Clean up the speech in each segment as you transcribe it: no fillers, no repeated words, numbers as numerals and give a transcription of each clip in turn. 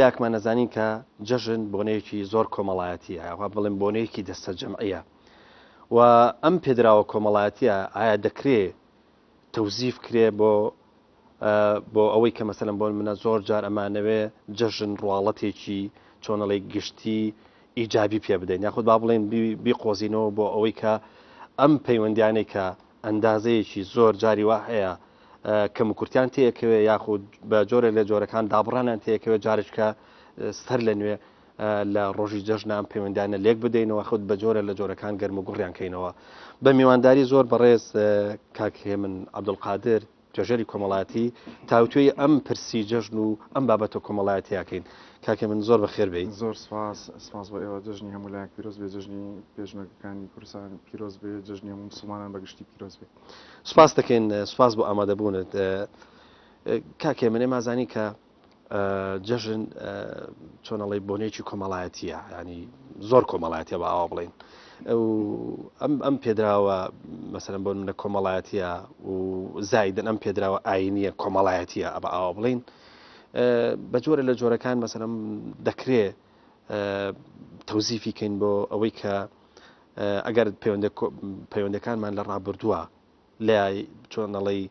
یاکمان ئەزانین کە جەژن بۆنەیەکی زۆر کۆمەڵایەتیە یاخوا بڵێم بۆنەیەکی دەستەجەمعیە و ئەم پێدراوە کۆمەڵایەتیە ئایا دەکرێ تەوزیف کرێ بۆ بۆ ئەوەی کە مەسەلەن بۆ منە زۆر جار ئەمانەوێ جەژن ڕواڵەتێکی چۆنەڵی گشتی ئیجابی پێ بدەین یاخود با بڵێن بیقۆزینەوە بۆ ئەوەی کە ئەم پەیوەندیانەی کە ئەندازەیەکی زۆر جاری وا هەیە کەموکورتیان تێکەوێ یاخود بە جۆرێک لە جۆرەکان دابڕانیان تێکەوێ جارێکە سەر لە نوێ لە ڕۆژی جەژنە ئەم پەیوەندیانە لێک بدەینەوە خود بە جۆرە لە جۆرەکان گەرم و گوڕیان کەینەوە بە میوانداری زۆر بەڕێز کاک هێمن عەبدولقادر توێژەری کۆمەڵایەتی تاوتوێی ئەم پرسی جەژن و ئەم بابەتە کۆمەڵایەتیاکەین کاک هێمن زۆر بەخێر بێی. زۆر سپاس، سپاس بۆ ئێوە، جەژنی هەموو لایەک پیرۆز بێ، جەژنی پێشمەرگەکانی کوردستان پیرۆز بێ، جەژنی هەموو موسڵمانان بە گشتی پیرۆز بێ. سپاس دەکەین، سپاس بۆ ئامادەبوونت. کاک هێمن ئێمە ئەزانین کە جەژن چۆن ئەڵێی بۆنەیەکی کۆمەڵایەتییە، یانی زۆر کۆمەڵایەتیە بە ئاوا بڵێین. ئەم ئەم پێدراوە مەسەلەن بۆ نمونە کۆمەڵایەتیە و زایدن ئەم پێدراوە ئاینیە کۆمەڵایەتیە ئەبە ئاوا بڵین بە جۆرە لە جۆرەکان مەسەلەن دەکرێ تەوزیفی کەین بۆ ئەوەی کە ئەگەر پەیوەندەکانمان لە ڕابردووە لە چۆنەڵی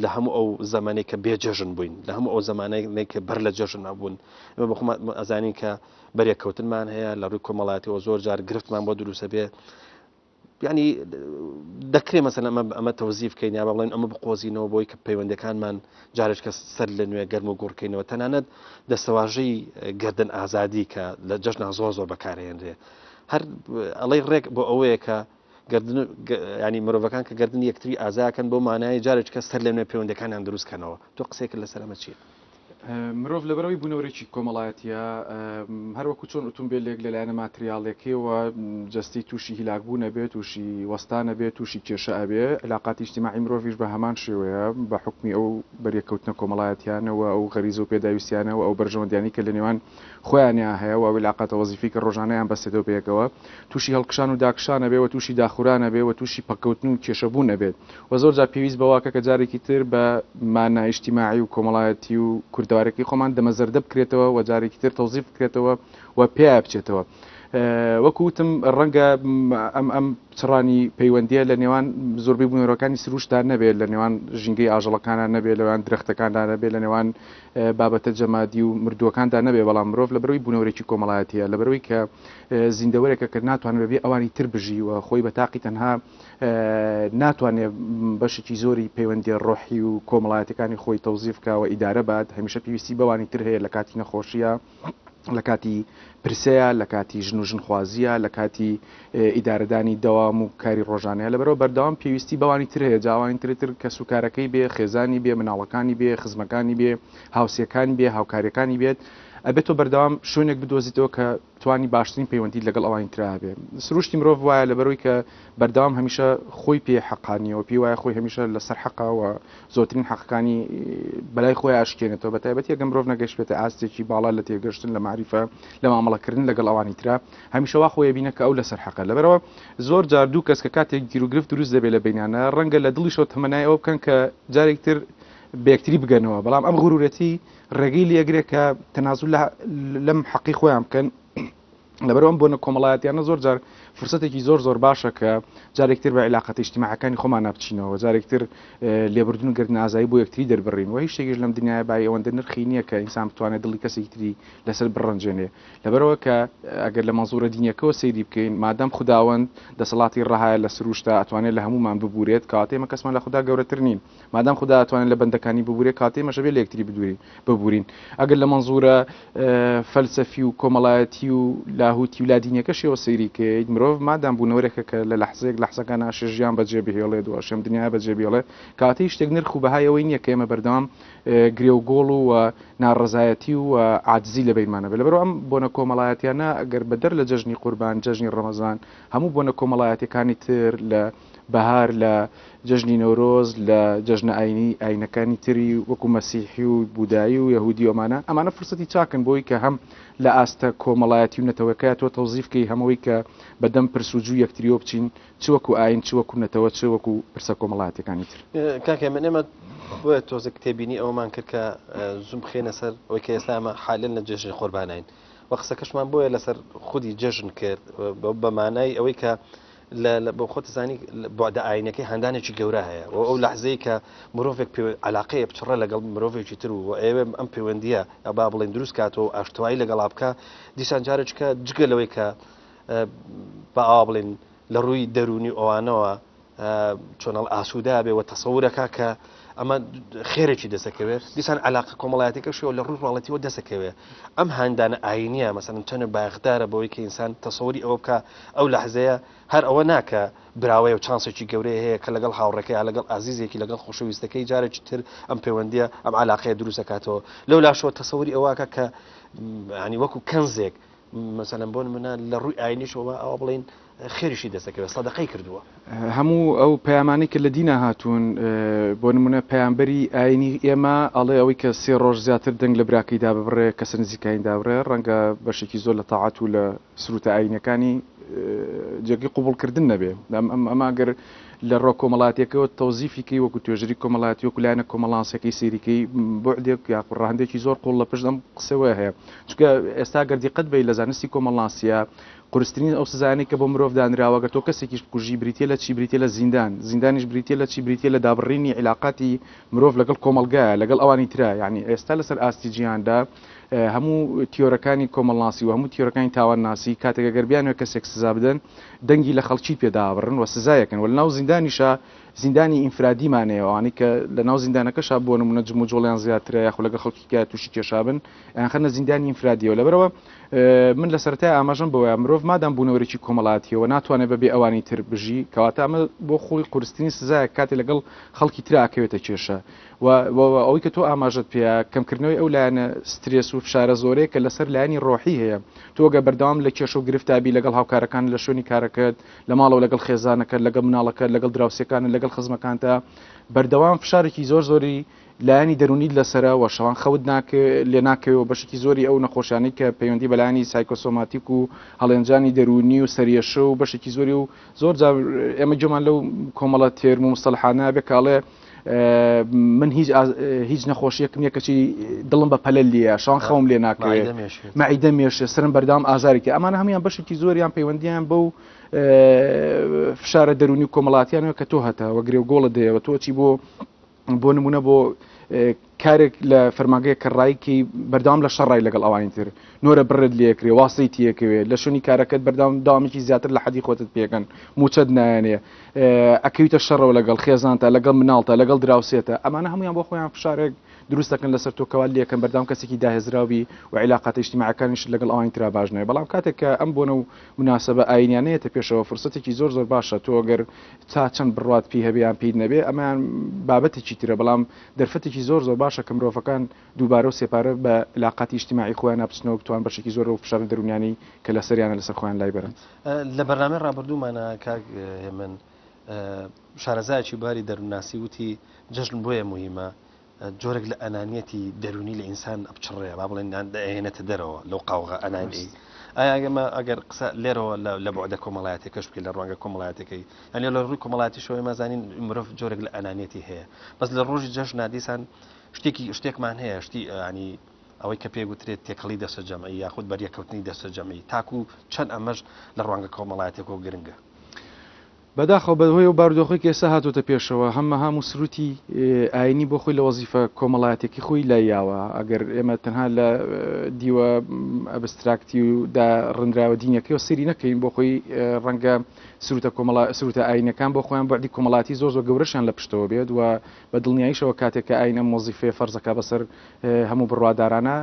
لە هەموو ئەو زمانەی کە بێ جەژن بووین لە هەموو ئەو زمانەی کە بەر لە جەژن هەبوون ئێمە بەخۆمان ئەزانین کە بەرێککەوتنمان هەیە لە ڕووی کۆمەڵایەتیەوە زۆر جار گرفتمان بۆ دروستە بێ یعنی دەکرێ مەسەلەن ئەمە ئەمە تەوزیف بکەین یا بڵێن ئەمە بقۆزینەوە بۆی کە پەیوەندەکانمان جارێک کە سەر لە نوێ گەرم و گوڕکەینەوە تەنانەت دەستەواژەی گردن ئازادی کە لە جەژنا زۆر زۆر بەکارهێنرێ هەر ئەڵەی ڕێک بۆ ئەوەیە کە گردن ینی مرۆڤەکان کە گردن یەکتری ئازاکەن بۆ مانای جارێک کە سەر لە نوێ پەیوەندەکانیان دروستکەنەوە تۆ قسەیەکت لەسەر ئەمە چییە؟ مرۆڤ لەبەرئەوەی بوونەوەرێکی کۆمەڵایەتییە، هەروەکو چۆن ئوتومبێلێک لە لایەنە ماتریاڵیەکەیەوە جەستەی تووشی هیلاکبوون ئەبێ، تووشی وەستان ئەبێ، تووشی کێشە ئەبێ، عیلاقاتی ئیجتیماعی مرۆڤیش بە هەمان شێوەیە، بە حوکمی ئەو بەریەککەوتنە کۆمەڵایەتیانە و ئەو غەریزە و پێداویستیانە و ئەو بەرژەوەندیانەی کە لە نێوان خۆیانیا هەیە و ئەو عیلاقاتە وەزیفی کە ڕۆژانەیان بەستێتەوە پێکەوە، تووشی هەڵکشان و داکشان ئەبێ و تووشی داخوران ئەبێ و تووشی پەککەوتن و کێشەبوون ئەبێت. و زۆر جار پێویست بەوەکە کە جارێکی تر بە مانا ئیجتیماعی و کۆمەڵایەتی و کوردەوارەکەی خۆمان دەمەزەردە بکرێتەوە و جارێکی تر تەوزیف بکرێتەوە و پێیا بچێتەوە. وەکو وتم ڕەنگە ئەم ئەم پچڕانی پەیوەندیە لە نێوان زۆربەی بوونەوەرەکانی سروشتدا نەبێت، لە نێوان ژینگەی ئاژەڵەکانە نەبێت، لە نێوان درەختەکاندا نەبێت، لە نێوان بابەتە جەمادی و مردووەکاندا نەبێت، بەڵام مرۆڤ لەبەرئەوەی بوونەوەرێکی کۆمەڵایەتیە، لەبەرئەوەی کە زیندەوەرێکە کە ناتوانێت بەبێ ئەوانی تر بژی و خۆی بە تاقی تەنها ناتوانێت بەشێکی زۆری پەیوەندیە ڕۆحی و کۆمەڵایەتەکانی خۆی تەوزیف بکا و ئیدارە بات، هەمیشە پێویستی بەوانی تر هەیە لە کاتی نەخۆشیە، لە کاتی پرسەیە، لە کاتی ژن و ژنخوازیە، لە کاتی ئیدارەدانی دەوام و کاری ڕۆژانەیە، لەبەرئەوە بەردەوام پێویستی بەوانی تر هەیە، جا ئەوانی تر تر کەسوکارەکەی بێ، خێزانی بێ، مناڵەکانی بێ، خزمەکانی بێ، هاوسێکانی بێ، هاوکارەکانی بێت، ئەبێت تۆ بەردەوام شوێنێک بدۆزیتەوە کە توانی باشترین پەیوەندیت لەگەڵ ئەوانی ترا هەبێ. سروشتی مرۆڤ وایە لەبەرئەوەی کە بەردەوام هەمیشە خۆی پێ حەقانیەوە، پێی وایە خۆی هەمیشە لەسەر حەقە و زۆرترین حەقەکانی بەلای خۆی ئاشکێنێتەوە، بە تایبەتی ئەگەر مرۆڤ نەگەشتبێتە ئاستێکی باڵا لە تێگەشتن لە مەعریفە لە مامەڵەکردن لەگەڵ ئەوانی ترا، هەمیشە وا خۆی ئەبینێ کە ئەو لەسەر حەقە. لەبەرئەوە زۆر جار دوو کەس کە کاتێک گیروگرفت دروست دەبێ لە بەینیانا ڕەنگە لە دڵیشەوە تەمەنای ئەوە بکەن کە جارێکی تر بە یەکتری بگەنەوە، بەڵام ئەم غرورەتی ڕێگەی لێگرێ کە تەنازول لەم حەقی خۆیان بکەن. لەبەرئەوە ئەم بۆنە کۆمەڵایەتیانە زۆر جار فرسەتێکی زۆر زۆر باشە کە جارێک تر بە عیلاقەتە ئیجتیماعەکانی خۆمانە بچینەوە، جارێک تر لێبوردن و گردن ئازایی بۆ یەکتری دەربڕین و هیچ شتێکیش لەم دنیایە بایی ئەوەندە نرخی نییە کە ئینسان بتوانێت دڵی کەسێکی تری لەسەر بڕەنجێنێ. لەبەرئەوە کە ئەگەر لە مەنزوورە دینیەکەوە سەیری بکەین، مادام خوداوەند دەسەڵاتی ڕەهایە لە سروشتا ئەتوانێت لە هەموومان ببورێت، کەواتە ئێمە کەسمان لە خودا گەورەتر نین. مادام خودا ئەتوانێت لە بەندەکانی ببورێت، کەواتە ئێمەش ئەبێت لە یەکتری ببورین. ئەگەر لە مەنزوورە فەلسەفی و کۆمەڵایەتی و لاهوتی و لادینیەکەشیەوە سەیری کەیت، مرۆڤ مادام بوونەوەرێکە کە لە لەحزەیەک لەحزەکان ئاشێ ژیان بەجێ بهێڵێت و ئاشێ ئەم دنیایە بەجێ بهێڵێت، کەواتە هیچ شتێک نرخ و بەهای ئەوەی نییە کە ئێمە بەردەوام گرێ و گۆڵ و ناڕەزایەتی و عاجزی لە بەینمان هەبێت. لەبەرئەوە ئەم بۆنە کۆمەڵایەتیانە ئەگەر بەدەر لە جەژنی قوربان، جەژنی ڕەمەزان، هەموو بۆنە کۆمەڵایەتیەکانی تر لە بەهار، لە جەژنی نەورۆز، لە جەژنە ئاینی ئاینەکانی تری وەکو مەسیحی و بودایی و یەهودی و ئەمانە، ئەمانە فرسەتی چاکن بۆی کە هەم لە ئاستە کۆمەڵایەتی و نەتەوەکەیا تۆ تەوزیف کەی، هەم ئەوەی کە بە دەم پرس و جوو یەکتریەوە بچین، چ وەکو ئاین، چ وەکو نەتەوە، چ وەکو پرسە کۆمەڵایەتیەکانی تر. کاک هێمن ئێمە بۆیە تۆزێک تێبینی ئەوەمان کرد کە زووم بخەینە سەر ئەوەی کە ئێستا ئەمە حالەن لە جەژنی قوربانین و قسەکەشمان بۆیە لەسەر خودی جەژن کرد بە مانای ئەوەی کە لە بۆ خۆت زانی بەعدە ئاینەکەی هەندانێکی گەورە هەیە و ئەو لەحزەی کە مرۆڤێک پێ علاقەیە بچڕە لەگەڵ مرۆڤێکی تر و ئەوێ ئەم پەیوەندیە با بڵێن دروست کاتەوە و ئاشتەوایی لەگەڵا بکە دیسان جارێکە جگە لەوەی کە با ئاوا بڵێن لە ڕووی دەروونی ئەوانەوە چۆنەڵ ئاسوودە بێ و تەسەورەکە کە ئەمە خێرێکی دەسەکەوێت دیسان علاقە کۆمەڵایەتەکەشەوە لە ڕووی ڕواڵەتیەوە دەسەکەوێ ئەم هاندانە ئاینیە مەسەن چەند بایەخدارە بۆی کە ئینسان تەسەوری ئەوە بکە ئەو لەحزەیە هەر ئەوە ناکە براوەیە و چانسێکی گەورەی هەیە کە لەگەڵ هاوڕێکەی یا لەگەڵ ئازیزێکی لەگەڵ خۆشەویستەکەی جارێکی تر ئەم پەیوەندیە ئەم علاقەیە دروستەکاتەوە لەو لاشەوە تەسەوری ئەوەکە کە ینی وەکو کەنزێک مەسەلەن بۆ نمونە لە ڕووی ئاینیشەوە ئەوە بڵێین خێریشی دەستەکەوێت سەدەقەی کردووە. هەموو ئەو پەیامانەی کە لە دینا هاتوون بۆ نمونە پەیامبەری ئاینی ئێمە ئەڵێ ئەوەی کە سێ ڕۆژ زیاتر دەنگ لە براکەی داببڕێ کەسە نزیکانی دابڕێ ڕەنگە بەشێکی زۆر لە تاعەت و لە سروتە ئاینیەکانی جێگەی قبوڵکردن نەبێ ئەمە گەر لە ڕۆ کۆمەڵاتیەکەوە تەوزیفی کەی وەکو توێژەری کۆمەڵاتی وەکو لایەنە کۆمەڵانسەکەی سەیری کەی بوعدێک یاخود ڕەهەندێکی زۆر قوڵ لە پشت ئەم قسەوە هەیە چونکە ئێستا گەر دیقەت بەی لە زانستی کۆمەڵناسیە قورسترین ئەو سزایانەی کە بۆ مرۆڤ دانراوە گەر تۆ کەسێکیش بکوژی بریتیە لە چی بریتیە لە زیندان زیندانیش بریتیە لە چی بریتیە لە دابڕینی عیلاقاتی مرۆڤ لەگەڵ کۆمەڵگایە لەگەڵ ئەوانی ترا یعنی ئێستا لەسەر ئاستی جیهاندا هەموو تیۆرەکانی کۆمەڵناسی و هەموو تیۆرەکانی تاوانناسی کاتێک گەر بیانەوێت کەسێک سزا بدەن دەنگی لە خەڵکی پێ دابڕن و سزایەکەن و لەناو زیندانیشا زیندانی ئینفرادیمان هەیە ئەوانەی کە لەناو زیندانەکەشا بۆ نمونە جموجۆڵیان زیاترە یاخود لەگەڵ خەڵکی کە تووشی کێشا بن ئەیانخەنە زیندانی ئینفرادیەوە لەبەرەوە من لە سەرەتای ئاماژەم بەوەیە مرۆڤ مادام بوونەوەرێکی کۆمەڵاتیەوە ناتوانێت بەبێ ئەوانی تر بژی کەواتە ئەمە بۆ خۆی قورسترین سزایە کاتێ لەگەڵ خەڵکی ترا ئەکەوێتە کێشە و ئەوەی کە تۆ ئاماژەت پێیە کەمکردنەوەی ئەو لایەنە سترێس و فشارە زۆرەیە کە لەسەر لایەنی ڕۆحی هەیە تۆ گە بەردەوام لە کێشە و گرفتا بی لەگەڵ هاوکارەکان لە شوێنی کارەکەت لە ماڵەوە لەگەڵ خێزانەکەت لەگەڵ مناڵەکەت لەگەڵ دراوسێکانت لەگەڵ خزمەکانتا بەردەوام فشارێکی زۆر زۆری لایەنی دەروونیت لەسەرە و شەوان خەوت لێ ناکەوێ و بەشێکی زۆری ئەو نەخۆشیانەی کە پەیوەندی بە لایەنی سایکۆسۆماتیک و هەڵێنجانی دەروونی و سەریەشە و بەشێکی زۆری و زۆر جار ئێمە گوێمان لەو کۆمەڵە تێرم و مستەلحانە بێ کە ئەڵێ من هیچ هیچ نەخۆشیەکم نییە کەچی دڵم بە پەلە لێیە شەوان خەوم لێ ناکەوێت مەعیدە مێشێ سرم بەردەوام ئازارێکی ئەمانە هەمویان بەشێکی زۆریان پەیوەندیان بەو فشارە دەرونی و کۆمەڵاتیانەوە کە تۆ هەتە وە گرێ و گۆڵە دەیەوە تۆ چی بۆ بۆ نمونە بۆ کارێک لە فەرمانگەیەک کە ڕایکی بەردەوام لە شەڕای لەگەڵ ئەوانی تر نۆرە بڕت لێکرێ واسەی تیەکەوێ لە شوێنی کارەکەت بەردەوام داوامێکی زیاتر لە حەدی خۆتت پێکەن موچەت نایەنێ ئەکەویتە شەڕەوە لەگەڵ خێزانتا لەگەڵ مناڵتا لەگەڵ دراوسێتە ئەمانە هەمویان بۆ خۆیان فشارێک دروست دەکەن لەسەر تۆ کەوا لێکەن بەردەوام کەسێکی داهێزراو بی و عیلاقاتە ئیجتیماعیەکانیشت لەگەڵ ئەوانی ترا باش نەبێ بەڵام کاتێک کە ئەم بۆنە و موناسەبە ئاینیانە یەتە پێشەوە فرسەتێکی زۆر زۆر باشە تۆ گەر تا چەند بڕوات پێی هەبێ یان پێیت نەبێ ئەمەیان بابەتێکی ترە بەڵام دەرفەتێکی زۆر زۆر باشە کە مرۆڤەکان دووبارە و سێپارە بە عیلاقاتی ئیجتیماعی خۆیانا بچنەوە بتوان بەشێکی زۆر لەو فشارە دەروونیانەی کە لەسەریانە لەسەر خۆیان لایبەرن. لە بەرنامەی ڕابردوومانا کاک هێمن شارەزایەکی باری دەروونناسی وتی جەژن بۆیە موهیمە جۆرێک لە ئەنانیەتی دەروونی لە ئینسان ئەپچڕێ با بڵێن دەهێنێتە دەرەوە لەو قاوغە ئەنانی ئایا ئێمە ئەگەر قسە لێرەوە لە بەعدە کۆمەڵایەتەکەش بکەین لە ڕوانگە کۆمەڵایەتەکەی یعنی لە ڕووی کۆمەڵاتیشەوە ئێمە زانین مرۆڤ جۆرێک لە ئەنانیەتی هەیە بەس لە ڕۆژی جەژنا دیسان شتێکی شتێکمان هەیە شتی ینی ئەوەی کە پێ گوترێت تێکەڵی دەستە جەمعی یاخود بەریەکەوتنی دەستە جەمعی تاکو چەند ئەمەش لە ڕوانگە کۆمەڵایەتێکەوە گرنگە. بەداخەوە بە هۆی ئەو بارودۆخەی کە ئێستا هاتۆتە پێشەوە هەم مەهام و سروتی ئاینی بۆ خۆی لە وەزیفە کۆمەڵایەتیەکەی خۆی لای یاوە ئەگەر ئێمە تەنها لە دیوە ئەبستراکتی و داڕنراوە دینیەکەیەوە سەیری نەکەین بۆ خۆی ڕەنگە سروتە کۆمەڵا سروتە ئاینەکان بۆ خۆیان بەعدی کۆمەڵاتی زۆر زۆر گەورەشیان لە پشتەوە بێت و بە دڵنیاییشەوە کاتێک کە ئاین ئەم وەزیفەیە فەرزەکا بەسەر هەموو بڕوادارانە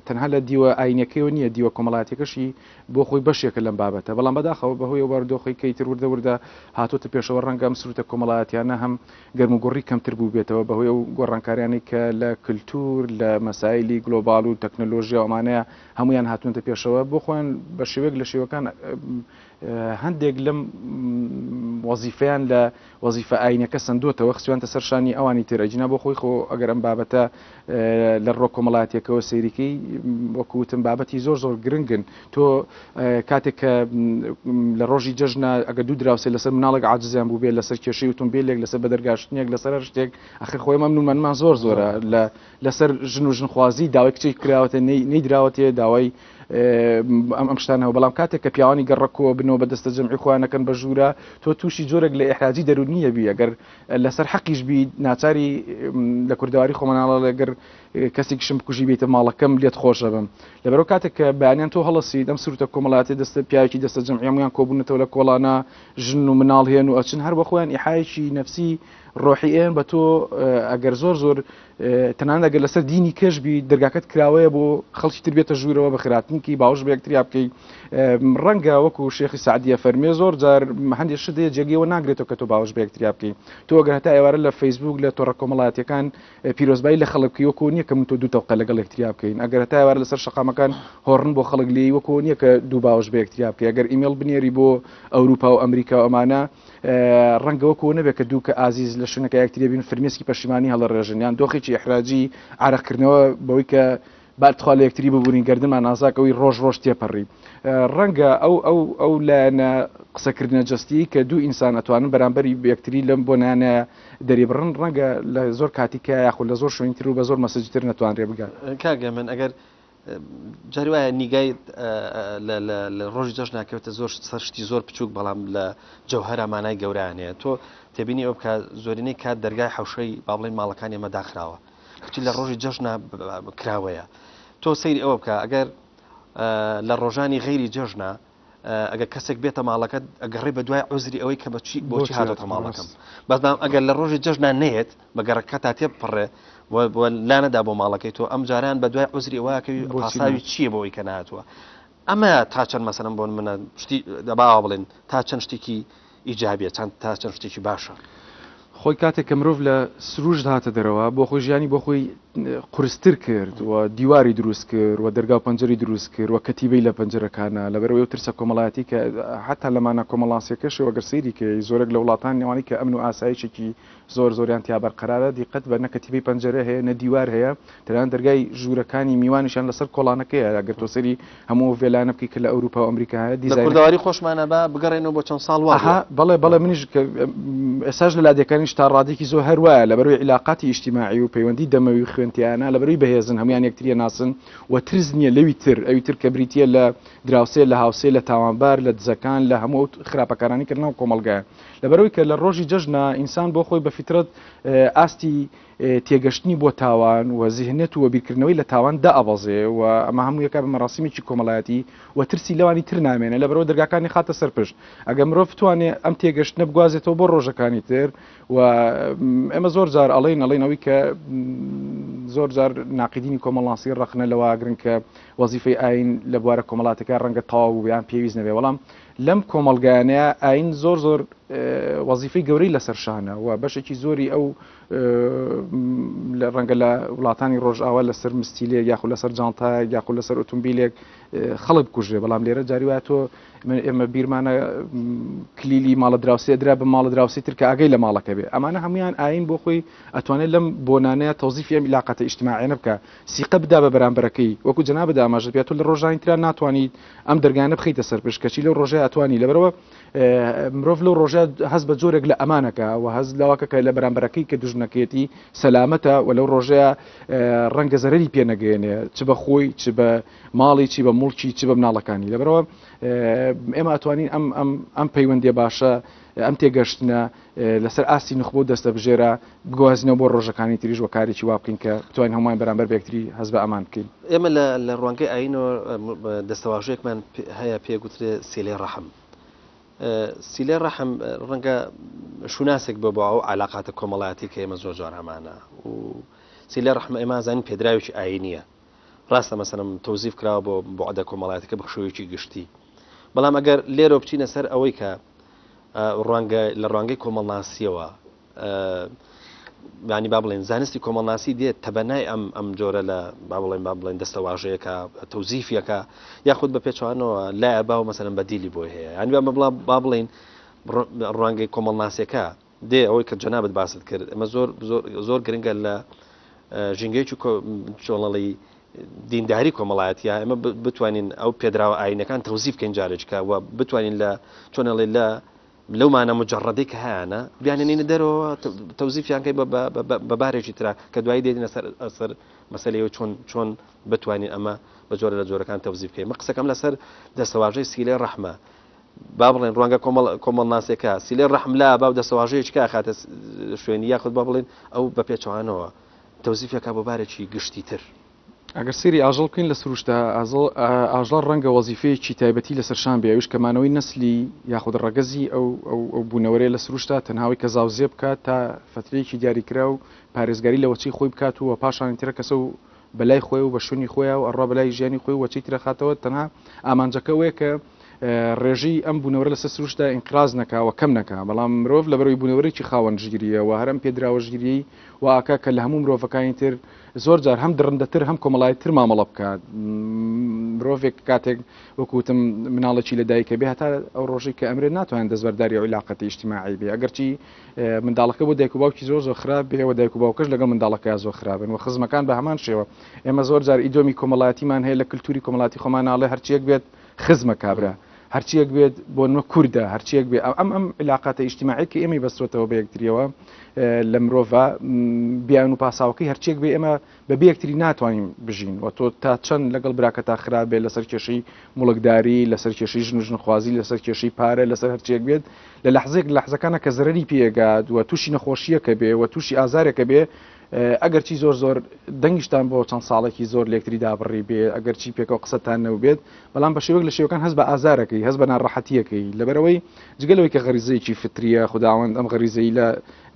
تەنها لە دیوە ئاینەکەیەوە نییە دیوە کۆمەڵایەتیەکەشی بۆ خۆی بەشێکە لەم بابەتە، بەڵام بەداخەوە بەهۆی ئەو بارودۆخەی کە ئیتر وردە وردە هاتۆتە پێشەوە ڕەنگە ئەم سروتە کۆمەڵایەتیانە هەم گەرموگوڕی کەمتر بووبێتەوە بەهۆی ئەو گۆڕانکاریانەی کە لە کلتور لە مەسایلی گلۆباڵ و تەکنەلۆژیا و ئەمانەیە هەموویان هاتوونەتە پێشەوە بۆ خۆیان بە شێوەیەک لە شێوەکان. هەندێک لەم وەزیفەیان لە وەزیفە ئاینەکە سندوتەوە خستویانتە سەر شانی ئەوانی تر ئەگینا بۆ خۆی خۆ ئەگەر ئەم بابەتە لە ڕۆ کۆمەڵاتیەکەوە سەیریکەی وەکو وتم بابەتی زۆر زۆر گرنگن تۆ کاتێک کە لە ڕۆژی جەژنە ئەگەر دوو دراوسێ لەسەر مناڵێک عاجزیان بوو بێت لەسەر کێشەی ئۆتۆمبیلێک لەسەر بەدەرگاشتنێک لەسەر هەر شتێک ئەخر خۆی ئەم نومەنمان زۆر زۆرە لە لەسەر ژن و ژنخوازی داوای کچێک کراوەتە نەیدراوەتێ داوای ئەم ئەم شتانەوە بەڵام کاتێک کە پیاوانی گەڕەکەوە بنەوە بە دەستە جەمعی خۆیانەکەن بە ژوورە تۆ تووشی جۆرێک لە ئیحراجی دەروونیە بی ئەگەر لەسەر حەقیش بی ناچاری لە کوردەواری خۆماناڵە گەر کەسێکیشم بکوژی بیتە ماڵەکەم لێت خۆشەبم لەبەرەوە کاتێک کە بەیانیان تۆ هەڵەسیت ئەم سروتە کۆمەڵایەتی دەستە پیاوێکی دەستە جەمعی هەموویان کۆبوونەتەوە لە کۆڵانە ژن و مناڵ هێن و ئەچن هەر بە خۆیان ئیحایەکی نەفسی ڕۆحی ئێن بە تۆ ئەگەر زۆر زۆر تەنانەت ئەگەر لەسەر دینی کەش بی دەرگاکەت کراوەیە بۆ خەڵکی تر بێتە ژوورەوە بە خراپتنکی باوەش بە یەکتریا بکەی ڕەنگە وەکو شێخی سعدیە فەرمێ زۆر جار هەندێک شت هەیە جێگەیەوە ناگرێتەوە کە تۆ باوەش بە یەکتریا بکەی تۆ ئەگەر هەتا ئێوارە لە فەیسبوک لە تۆڕە کۆمەڵایەتیەکان پیرۆزبایی لە خەڵک بکەی وەکو نییە کە من تۆ دوو تەوقە لەگەڵ یەکتریا بکەین ئەگەر هەتا ئێوارە لەسەر شەقامەکان هۆڕن بۆ خەڵک لێی وەکو نییە کە دوو باوەش بە یەکتریا بکەی ئەگەر ئیمێڵ بنێری بۆ ئەوروپا و ئەمریکا و ئەمانە ڕەنگە وەکو نەبێت کە دوو کە ئازیز لە شوێنەکە یەکتری بین فرمێسکی پەشیمانی هەڵەڕێژن یان دۆخێکی ئیحراجی عارەقکردنەوە بەوەی کە با تخوا لە یەکتری ببورین گەردنمان ئازاک ئەوی ڕۆژ ڕۆژ تێپەڕی ڕەنگە ئەو ئەو ئەو لایەنە قسەکردنە جەستیی کە دوو ئینسان ئەتوانن بەرامبەری یەکتری لەم بۆنانە دەریبڕن ڕەنگە لە زۆر کاتی کە یاخود لە زۆر شوێنی تر و بە زۆر مەسجی تر نەتوانرێ بگات. کاک هێمن ئەگەر جاری وایە نیگای لە ڕۆژی جەژنا کەوتە زۆر سەر شتی زۆر بچووک بەڵام لە جەوهرا مانای گەورەیان هەیە تۆ تێبینی ئەو بکە زۆرینەی کات دەرگای حەوشەی با بڵێین ماڵەکانی ئێمە داخراوە کەچی لە ڕۆژی جەژنا کراوەیە تۆ سەیری ئەوە بکە ئەگەر لە ڕۆژانی غەیری جەژنا ئەگەر کەسێک بێتە ماڵەکەت ئەگەڕێ بە دوای عوزری ئەوەی کە بەچی بۆچی هاتۆتە ماڵەکەم بەڵام ئەگەر لە ڕۆژی جەژنا نەیەت بە گەڕەکەتا تێبپەڕێ و لانەدا بۆ ماڵەکەی تۆ ئەم جاران بە دوای عوزری ئەوەکەوی پاساوی چییە بۆ ئەوەی کە نهاتووە ئەمە تا چەند مەسەلەن بۆ منە شتی دەباوە بڵێن تا چەند شتێکی ئیجابیە چەند تا چەند شتێکی باشە. خۆی کاتێک کە مرۆڤ لە سروشت هاتە دەرەوە بۆ خۆی ژیانی بۆ خۆی قورستر کرد و دیواری دروست کرد و دەرگا و پەنجەری دروست کرد و کەتیبەی لە پەنجەرەکانە لەبەرئەوەی ئەو ترسە کۆمەڵایەتی کە حەتا لە مانا کۆمەڵناسیەکەشەوە گەر سەیری کەی زۆرێک لە وڵاتان ئەوانەی کە ئەمن و ئاسایشێکی زۆر زۆریان تیا بەرقەرارە دیقەت بە نە کەتیبەی پەنجەرە هەیە نە دیوار هەیە تەنانەت دەرگای ژوورەکانی میوانیشیان لەسەر کۆڵانەکەیە ئەگەر تۆ سەیری هەموو ئەو ڤێلانە بکەی کە لە ئەوروپا و ئەمریکا هەیە لە دیزاینەکە کوردەواری خۆشمانە با بگەڕێنەوە بۆ چەند ساڵ وا ئەها بووە. بەڵێ بەڵێ منیش کە ئێستاش لە لادێکانیش تا ڕادەیەکی زۆر هەر وایە لەبەرئەوەی عیلاقاتی ئیجتیماعی و پەیوەندی دەمەوی و خوێن تیایانە لەبەرئەوەی بەهێزن هەموویان یەکتری ئەناسن و ترس نییە لەوی تر ئەوی تر کە بریتییە لە دراوسێ لە هاوسێ لە تاوانبار لە دزەکان لە هەموو ئەو خراپەکارانەی کە لەناو کۆمەڵگایە لەبەرئەوەی کە لە ڕۆژی جەژنا ئینسان بۆ خۆی بە فیترەت ئاستی تێگەشتنی بۆ تاوان و زیهنیەت و بیرکردنەوەی لە تاوان دائەبەزێ و ئەمە هەموو یەکا بە مەراسیمێکی کۆمەڵایەتی و ترسی لەوانی تر نامێنێ لەبەرئەوە دەرگاکانی خاتە سەر پشت ئەگەر مرۆڤ بتوانێ ئەم تێگەشتنە بگوازێتەوە بۆ ڕۆژەکانی تر و ئێمە زۆر جار ئەڵێین ئەڵێین ئەوەی کە زۆر جار ناقیدینی کۆمەڵناسی ڕەخنە لەوە ئەگرن کە وەزیفەی ئایین لە بوارە کۆمەڵاتەکە ڕەنگە تەواو بوو یان پێویست نەبێ بەڵام لەم کۆمەڵگایانەیە ئایین زۆر زۆر وەزیفەی گەورەی لەسەر شانە و بەشێکی زۆری ئەو ڕەنگە لە وڵاتانی ڕۆژئاوا لەسەر مستیلێک یاخود لەسەر جانتایەک یاخود لەسەر ئۆتۆمبیلێک خەڵک بکوژرێ بەڵام لێرە جاری وایە تۆ ئێمە بیرمانە کلیلی ماڵە دراوسێ درا بە ماڵە دراوسی تر کە ئاگەی لە ماڵەکە بێ ئەمانە هەمویان ئاین بۆ خۆی ئەتوانێت لەم بۆنانەیە تەوزیفی ئەم عیلاقەتە ئیجتماعیانە بکە سیقە بدا بە بەرامبەرەکەی وەکو جەنابت ئاماژەت پێ تۆ لە ڕۆژانی ترا ناتوانیت ئەم دەرگانە بخەیتە سەر پشت کەچی لەو ڕۆژەیە ئەتوانی لەبەرەوە مرۆڤ لەو ڕۆژە هەست بە جۆرێک لە ئەمانەکە و هەست لەوەکە کە لە بەرامبەرەکەی کە دوژمنەکەیەتی سەلامەتە و لەو ڕۆژەیە ڕەنگە زەرەری پێ نەگەیەنێ چ بە خۆی چ بە ماڵی چی بە موڵکی چ بە مناڵەکانی لەبەرەوە ئێمە ئەتوانین ئەم ئەم ئەم پەیوەندیە باشە ئەم تێگەشتنە لەسەر ئاستی نوخبە و دەستەبژێرە بگوازینەوە بۆ ڕۆژەکانی تریش و کارێکی وا بکەین کە بتوانین هەمووان بەرامبەر بە یەکتری هەست بە ئەمان بکەین. ئێمە لە لە ڕوانگەی ئایینەوە دەستەواژەیەکمان هەیە پێ گوترێ سیلەی ڕەحم. سیلەی ڕەحم ڕەنگە شوناسێک بێ بۆ ئەو عەلاقاتە کۆمەڵایەتی کە ئێمە زۆر جار هەمانە و سیلەی ڕەحم ئێمە ئەزانین پێدراوێکی ئایینییە. ڕاستە مەسەلەن تەوزیف کراوە بۆ بوعدە کۆمەڵایەتەکە بە شێوەیەکی گشتی بەڵام ئەگەر لێرەوە بچینە سەر ئەوەی کە ڕوانگە لە ڕوانگەی کۆمەڵناسیەوە. یانی با بڵێن زانستی کۆمەڵناسی دێت تەبەنای ئەم ئەم جۆرە لە با بڵێن با بڵێن دەستەواژەیەکە تەوزیفیەکە یاخود بە پێچەوانەوە لایە باو مەسەلەن بەدیلی بۆی هەیە یانی با بڵا با بڵێین ڕوانگەی کۆمەڵناسیەکە دێ ئەوەی کە جەنابت باست کرد ئەمە زۆر زۆر زۆر گرنگە لە ژینگەیەکی چۆڵەڵی دینداری کۆمەڵایەتیە ئێمە بتوانین ئەو پێدراوە ئاینەکان تەوزیف بکەین جارێکە و بتوانین لە چۆنەڵێ لە لەو مانا مجەڕەدەی کە هەیانە بیانهێنینە دەرەوە تەوزیفیان کەی بە بارێکی ترا کە دوایی دێنینە سەر سەر مەسەلەی ئەوەی چۆن چۆن بتوانین ئەمە بە جۆرە لە جۆرەکان تەوزیف بکەین. من قسەکەم لەسەر دەستەواژەی سیلەی ڕەحمە. با بڵێن ڕوانگە کۆمەڵ کۆمەڵناسێکە سیلەی ڕەحم لا با و دەستەواژەیەکی کە ئەخاتە شوێنی یاخود با بڵێن ئەو بە پێچەوانەوە تەوزیفێکە بۆ بارێکی گشتیتر. ئەگەر سەیری ئاژەڵ بکەین لە سروشتا ئاژەڵ ڕەنگە وەزیفەیەکی تایبەتی لەسەر شان بێ ئەویش کە مانەوەی نەسلی یاخود ڕەگەزی ئەو ئەو ئەو بوونەوەرەیە لە سروشتا تەنها ئەوەی کە زاوزێ بکات تا فەترەیەکی دیاریکراو پارێزگاری لە وەچەی خۆی بکات و پاشانی ترە کەسە و بەلای خۆی و بە شوێنی خۆیا و ئەڕوا بەلای ژیانی خۆی و وەچەی ترە خاتەوە تەنها ئامانجەکە ئەوەیە کە ڕێژەی ئەم بوونەوەرە لەسەر سروشتدا ئینقراز نەکا و کەم نەکا بەڵام مرۆڤ لەبەرەوەی بوونەوەرێکی خاوەن ژیرییە و هەر ئەم پێدراوە ژیرییەی وا ئەکا کە لە هەموو مرۆڤەکانی تر زۆر جار هەم دڕندەتر هەم کۆمەڵایەتیتر مامەڵە بکات. مرۆڤێک کاتێک وەکو وتم مناڵێکی لە دایکە بێ هەتا ئەو ڕۆژەی کە ئەمرێت ناتوانێت دەستبەرداری ئەو عیلاقەتی ئیجتیماعی بێ ئەگەرچی منداڵەکە بۆ دایک و باوکی زۆر زۆر خراپ بێ و دایک و باوکەش لەگەڵ منداڵەکەیا زۆر خراپن و خزمەکان بە هەمان شێوە ئێمە زۆر جار ئیدۆمی کۆمەڵایەتیمان هەیە لە کلتوری کۆمەڵاتی خۆمان ناڵێ هەرچیەک بێت خزمە کابرا هەرچیەک بێت بۆ نمە کوردە هەرچیەک بێ ئەم ئەم علاقاتە ئیجتیماعی کە ئێمەی بەستۆتەوە بە یەکتریەوە لە مرۆڤە بیان و پاساوەکەی هەرچیەک بێ ئێمە بە بێ یەکتری ناتوانین بژین و تۆ تا چەند لەگەڵ براکەتا خراپ بێ لەسەر کێشەی موڵکداری لەسەر کێشەی ژن و ژنخوازی لەسەر کێشەی پارە لەسەر هەرچیەک بێت لە لەحزەیەک لە لەحزەکانە کە زەرەری پێگات و تووشی نەخۆشیەکە بێ و تووشی ئازارێکە بێ ئەگەرچی زۆر زۆر دەنگیشتان بۆ چەند ساڵێکی زۆر لێکتری دابڕی بێ ئەگەرچی پێکەوە قسەتان نەوبێت بەڵام بە شێوەیەک لە شێوەکان هەست بە ئازارەکەی هەست بە ناڕەحەتیەکەی لەبەرئەوەی جگە لەوەی کە غەریزەیەکی فتریە خوداوەند ئەم غەریزەی لە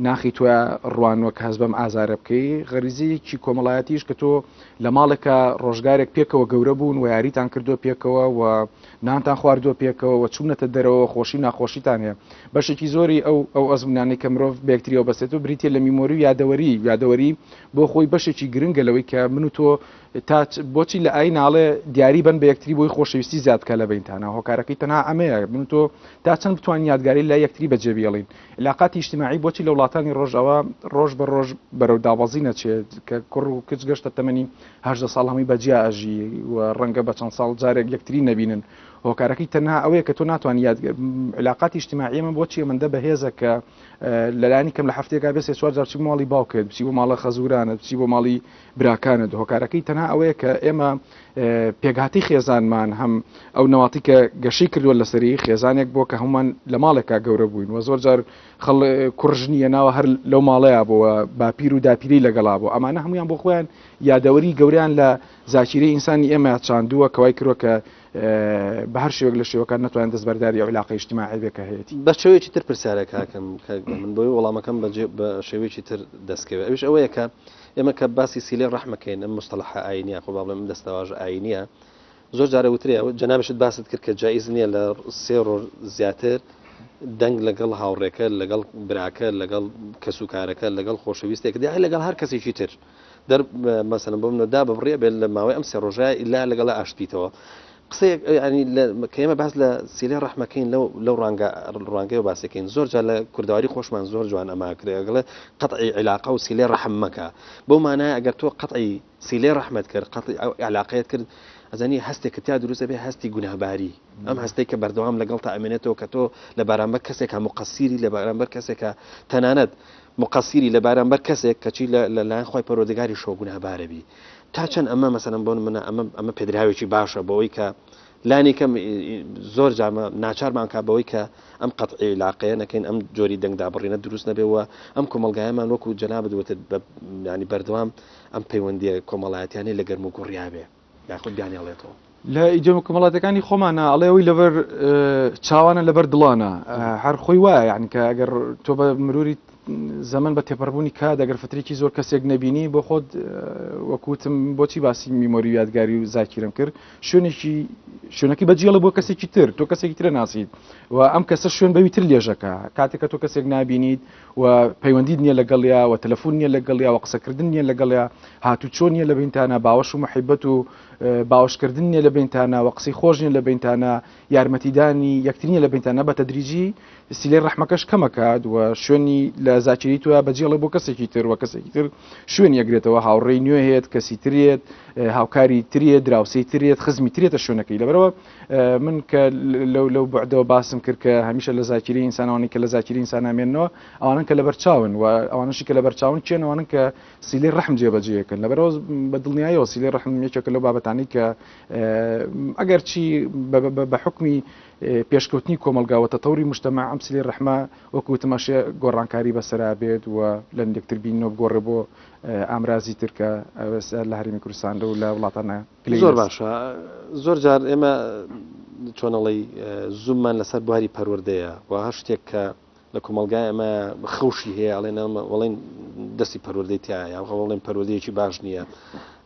ناخی تۆیا ڕوانوە کە هەست بەم ئازارە بکەی غەریزەیەکی کۆمەڵایەتیش کە تۆ لە ماڵێکا ڕۆژگارێک پێکەوە گەورە بوون و یاریتان کردووە پێکەوە و نانتان خواردووە پێکەوە و چوونەتە دەرەوە خۆشی و ناخۆشیتان هەیە بەشێکی زۆری ئەو ئەو ئەزموونانەی کە مرۆڤ بە یەکتریەوە بەستێتەوە بریتیە لە میمۆری و یادەوەری یادەوەری بۆ خۆی بەشێکی گرنگە لەوەی کە من و تۆ تا بۆچی لە ئایین ئاڵێ دیاری بەن بە یەکتری بۆی خۆشەویستی زیاد بکا لە بەینتانا هۆکارەکەی تەنها ئەمەیە من و تۆ تا چەند بتوانین یادگاری لای یەکتری بەجێ بێڵین علاقاتی ئیجتیماعی بۆچی لە وڵاتانی ڕۆژئاوا ڕۆژ بە ڕۆژ بەرەو دابەزین ئەچێت کە کوڕ و کچ گەشتە تەمەنی 18 ساڵ هەمووی بەجیا ئەژی و ڕەنگە بە چەند ساڵ جارێک یەکتری نەبینن هۆکارەکەی تەنها ئەوەیە کە تۆ ناتوانانی یادگە علاقاتی ئیجتیماعی ئێمە بۆچی ئەمەندە بەهێزە کە لەلایەنی کەم لە هەفتەیەکا بێ سێ چوار جار بچی بۆ ماڵی باوکت بچی بۆ ماڵە خەزورانت بچی بۆ ماڵی براکانت هۆکارەکەی تەنها ئەوەیە کە ئێمە پێکهاتەی خێزانمان هەم ئەو نەواتی کە گەشەی کردووە لەسەری خێزانێک بۆ کە هەمومان لە ماڵێکا گەورە بووین و زۆر جار خەڵ کوڕ ژنی ناوە هەر لەو ماڵەیە بووە باپیر و داپیری لەگەڵا بوو ئەمانە هەمویان بۆ خۆیان یادەوەری گەوریان لە زاکیرەی ئینسانی ئێمە چاندووە کەوای کردووە کە بە هەر شێوەیەک لە شێوەکان نەتوانێت دەستبەرداری ئەو عیلاقەی ئیجتیماعی بێ کە هەیەتی. بە شێوەیەکی تر پرسیارێک هاکەم کاک من بۆی وەڵامەکەم بە شێوەیەکی تر دەست کەوێ ئەویش ئەوەیە کە ئێمە کە باسی سیلەی ڕەحم ئەکەین ئەم موستەڵەحە ئایینیە خۆ با بڵێم ئەم دەستەواژە ئایینیە زۆر جار ئەوترێ جەنابشت باست کرد کە جائیز نییە لە سێ ڕۆژ زیاتر دەنگ لەگەڵ هاوڕێکە لەگەڵ براکە لەگەڵ کەسوکارەکە لەگەڵ خۆشەویستێک دیارە لەگەڵ هەر کەسێکی تر دەر مەسەلەن بۆ منە دا ببڕێ بێت لە ماوەی ئەم سێ ڕۆژە ئیلا لەگەڵ ئاشتیتەوە قسەیەک ینی کە ئێمە باس لە سیلەی ڕەحمەکەین لەو لەو ڕوانگە ڕوانگەیەوە باسەکەین زۆر جار لە کوردەواری خۆشمان زۆر جوان ئەماکرێ ئەگەڵێ قەتعی عیلاقە و سیلەی ڕەحم مەکە بەو مانایە ئەگەر تۆ قەتعی سیلەی ڕەحمت کرد قەتعی ئەو عیلاقەیەت کرد ئەزانی هەستێکت تیا دروست ئەبێ هەستی گوناهباری ئەم هەستەی کە بەردەوام لەگەڵتا ئەمێنێتەوە کە تۆ لە بەرامبەر کەسێکا موقەسیری لە بەرامبەر کەسێکا تەنانەت موقەسیری لە بەرامبەر کەسێک کەچی لە لەلایەن خوای پەروەردگاریشەوە گوناهبارە بی تا چەند ئەمە مەسەلەن بۆ نمونە ئەمە ئەمە پێدراوێکی باشە بۆ ئەوەی کە لانی کەم زۆر جار ناچارمان کا بەوەی کە ئەم قەتعی عیلاقەیە نەکەین ئەم جۆری دەنگ دابڕینە دروست نەبێ و ئەم کۆمەڵگایەمان وەکو جەنابت وتت بە یانی بەردەوام ئەم پەیوەندیە کۆمەڵایەتیانەی لە گەرم و گوڕیا بێ یاخود بیانهێڵێتەوە. لە ئیدیۆمە کۆمەڵاتیەکانی خۆمانە ئەڵێ ئەوەی لەبەر چاوانە لەبەر دڵانە هەر خۆی وایە یعنی کە ئەگەر تۆ بە مروری زەمەن بە تێپەڕبوونی کات ئەگەر فترێکی زۆر کەسێک نەبینی بۆ خۆت وەکوتم بۆچی باسی میمۆری و یادگاری و زاکیرم کرد شوێنێکی شوێنەکەی بەجێڵە بۆ کەسێکی تر تۆ کەسێکی ترە ناسیت و ئەم کەسە شوێن بەوی تر لێژەکە کاتێک کە تۆ کەسێک نابینیت و پەیوەندیت نییە لەگەڵیا و تەلەفۆن نییە لەگەڵیا و قسەکردن نییە لەگەڵیا هاتوچۆ نییە لە بینتانە باوەش و محیبەت و باوەشکردن نییە لە بینتانە و قسەی خۆش نییە لە بینتانە یارمەتیدانی یەکتر نییە لە بینتانە بە تەدریجی سیلەی ڕەحمەکەش کەمەکات و شوێنی لە زاکیری تۆیا بەجێڵێ بۆ کەسێکی تر و کەسێکی تر شوێنی ئەگرێتەوە هاوڕێی نوێ هێت کەسی ترێت هاوکاری ترێت دراوسێی ترێت خزمی ترێتە شوێنەکەی لەبەرەوە من کە لەو لەو بەعدەوە باسم کرد کە هەمیشە لە زاکیری ئینسانەوانی کە لە زاکیری ئینسان نامێنەوە ئەوانن کە لەبەر چاون و ئەوانشی کە لەبەر چاون کێن ئەوانن کە سیلەی ڕەحم جێبەجێەکەن لەبەرەوە بە دڵنیایەوە سیلەی ڕەحم یەکێکە لەو بابەتانی کە ئەگەر چی بە حکمی پێشکەوتنی کۆمەڵگا و تەتەوری موجتەمەع ئەم سلی ڕەحمە وەکو وتم ئەشێ گۆڕانکاری بەسەرا بێت و لە یەکتر بینینەوە بگۆڕێ بۆ ئامرازی تر کە ئێستا لە هەرێمی کوردستان و لە وڵاتانە گلەیی زۆر باشە زۆر جار ئێمە چۆنەڵی زووممان لەسەر بواری پەروەردەیە و هەر شتێک کە لە کۆمەڵگای ئەمە خەوشی هەیە ئەڵێن وەڵێن دەستی پەروەردەی تایە یا وەڵێن پەروەردەیەکی باش نییە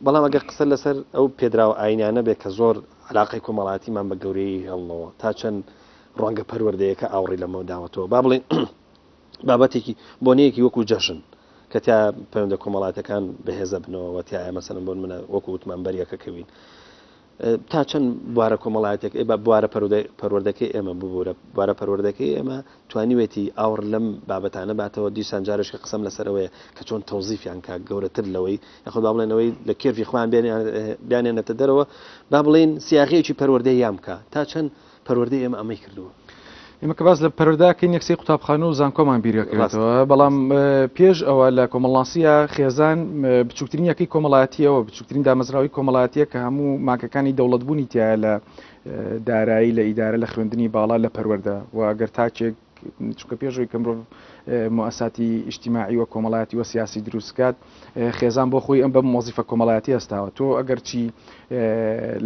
بەڵام ئەگەر قسە لەسەر ئەو پێدراوە ئاینانە بێت کە زۆر علاقەی کۆمەڵایەتیمان بە گەورەیی هێڵنەوە تا چەند ڕەنگە پەروەردەیەکە ئاوڕی لەمە داوەتەوە با بڵێن بابەتێکی بۆنەیەکی وەکو جەژن کە تیا پەیوەندە کۆمەڵاتەکان بەهێزە بنەوە تایە مەسەلەن بۆ منە وەکو وتمان بەریەکە کەوین تا چەند بوارە کۆمەڵایەتێک بە بوارە پەروەردەکەی ئێمە ببورە بوارە پەروەردەکەی ئێمە توانیوێتی ئاوڕ لەم بابەتانە باتەوە دیسان جارێک کە قسەم لەسەرەوەیە کە چۆن تەوزیفیان کا گەورەتر لەوەی یاخود با بڵێن ئەوەی لە کێفی خۆیان بیانێنێتە دەرەوە با بڵێین سیاغەیەکی پەروەردەییان بکا تا چەند پەروەردەی ئێمە ئەمەی کردووە. ئێمە کە باس لە پەروەردە ئەکەین یەکسەی قوتابخانە و زانکۆمان بیرەکەوێتەوە بەڵام پێش ئەوە لە کۆمەڵناسیە خێزان بچووکترین یەکەی کۆمەڵایەتیەوە بچووکترین دامەزراوی کۆمەڵایەتیە کە هەموو ماکەکانی دەوڵەتبوونی تایە لە دارایی لە ئیدارە لە خوێندنی باڵا لە پەروەردە و ئەگەر تاکێک چونکە پێش ئەوەی کە مرۆڤ موئەساتی ئیجتیماعی و کۆمەڵایەتی و سیاسی دروست کات خێزان بۆ خۆی ئەم بەم وەزیفە کۆمەڵایەتی هەستاوە تۆ ئەگەرچی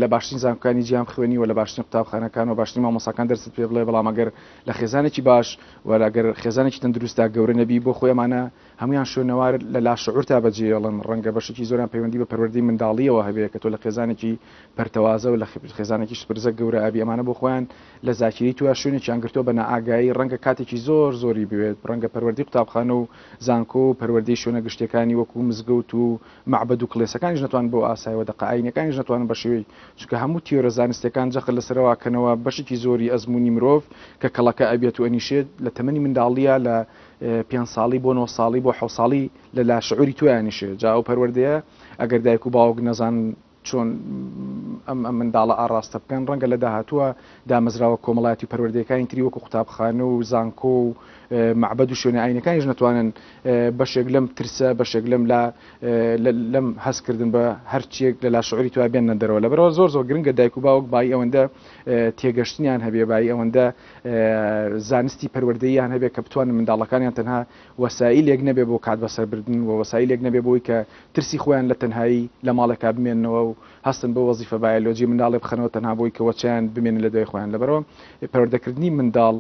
لە باشترین زانکۆکانی جیهان بخوێنی و لە باشترین قوتابخانەکان و باشترین مامۆستاکان دەرست پێ بڵێ بەڵام ئەگەر لە خێزانێکی باش و ئەگەر خێزانێکی تەندروستدا گەورە نەبی بۆ خۆی ئەمانە هەمویان شوێنەوار لە لاشعورتا بەجێڵن ڕەنگە بەشێکی زۆریان پەیوەندی بە پەروەردەی منداڵیەوە هەبێ کە تۆ لە خێزانێکی پەرتەوازە و لە خێزانێکی شپرزە گەورە ئەبی ئەمانە بۆ خۆیان لە زاکیرەی تۆیا شوێنێکیان گرتووە بە نائاگایی ڕەنگە کاتێکی زۆر زۆری بوێت ڕەنگە پەروەردەی قوتابخانە و زانکۆ و پەروەردەی شوێنە گشتیەکانی وەکو مزگەوت و مەعبەد و کڵێسەکانیش نەتوانن بەو ئاسایەوە دەقە ئایینیەکانیش نەتوانن بە شێوەی چونکە هەموو تیۆرە زانستیەکان جەخت لەسەرەوە کەنەوە بەشێکی زۆری ئەزموونی مرۆڤ کە کەڵەکە ئەبێت و ئەنیشێت لە تەمەنی منداڵیە لە پێنج ساڵی بۆ نۆ ساڵی بۆ حەوت ساڵی لە لاشعوری تۆیا نیشێ جا ئەو پەروەردەیە ئەگەر دایک و باوک نەزانن چۆن ئەم ئەم منداڵە ئاڕاستە بکەن، ڕەنگە لە داهاتووە دامەزراوە کۆمەڵایەتی و پەروەردەیەکانی تری وەکو قوتابخانە و زانکۆ و مەعبەد و شوێنە ئاینەکانیش نەتوانن بەشێک لەم ترسە، بەشێک لەم لا لەم هەستکردن بە هەرچیەک لە لاشعوری تۆیا بێننە دەرەوە. لەبەرئەوە زۆر زۆر گرنگە دایک و باوک بایی ئەوەندە تێگەشتنیان هەبێ، بایی ئەوەندە زانستی پەروەردەییان هەبێ کە بتوانن منداڵەکانیان تەنها وەسائیلێک نەبێ بۆ کات بەسەربردن و وەسائیلێک نەبێ بۆی کە ترسی خۆیان لە تەنهایی لە ماڵێکا بمێننەوە و هەستن بەو وەزیفە بایەلۆجی منداڵێ بخەنەوە تەنها بۆی کە وەچەیان بمێنێ لە دوای خۆیان لەبەرئەوە پەروەردەکردنی منداڵ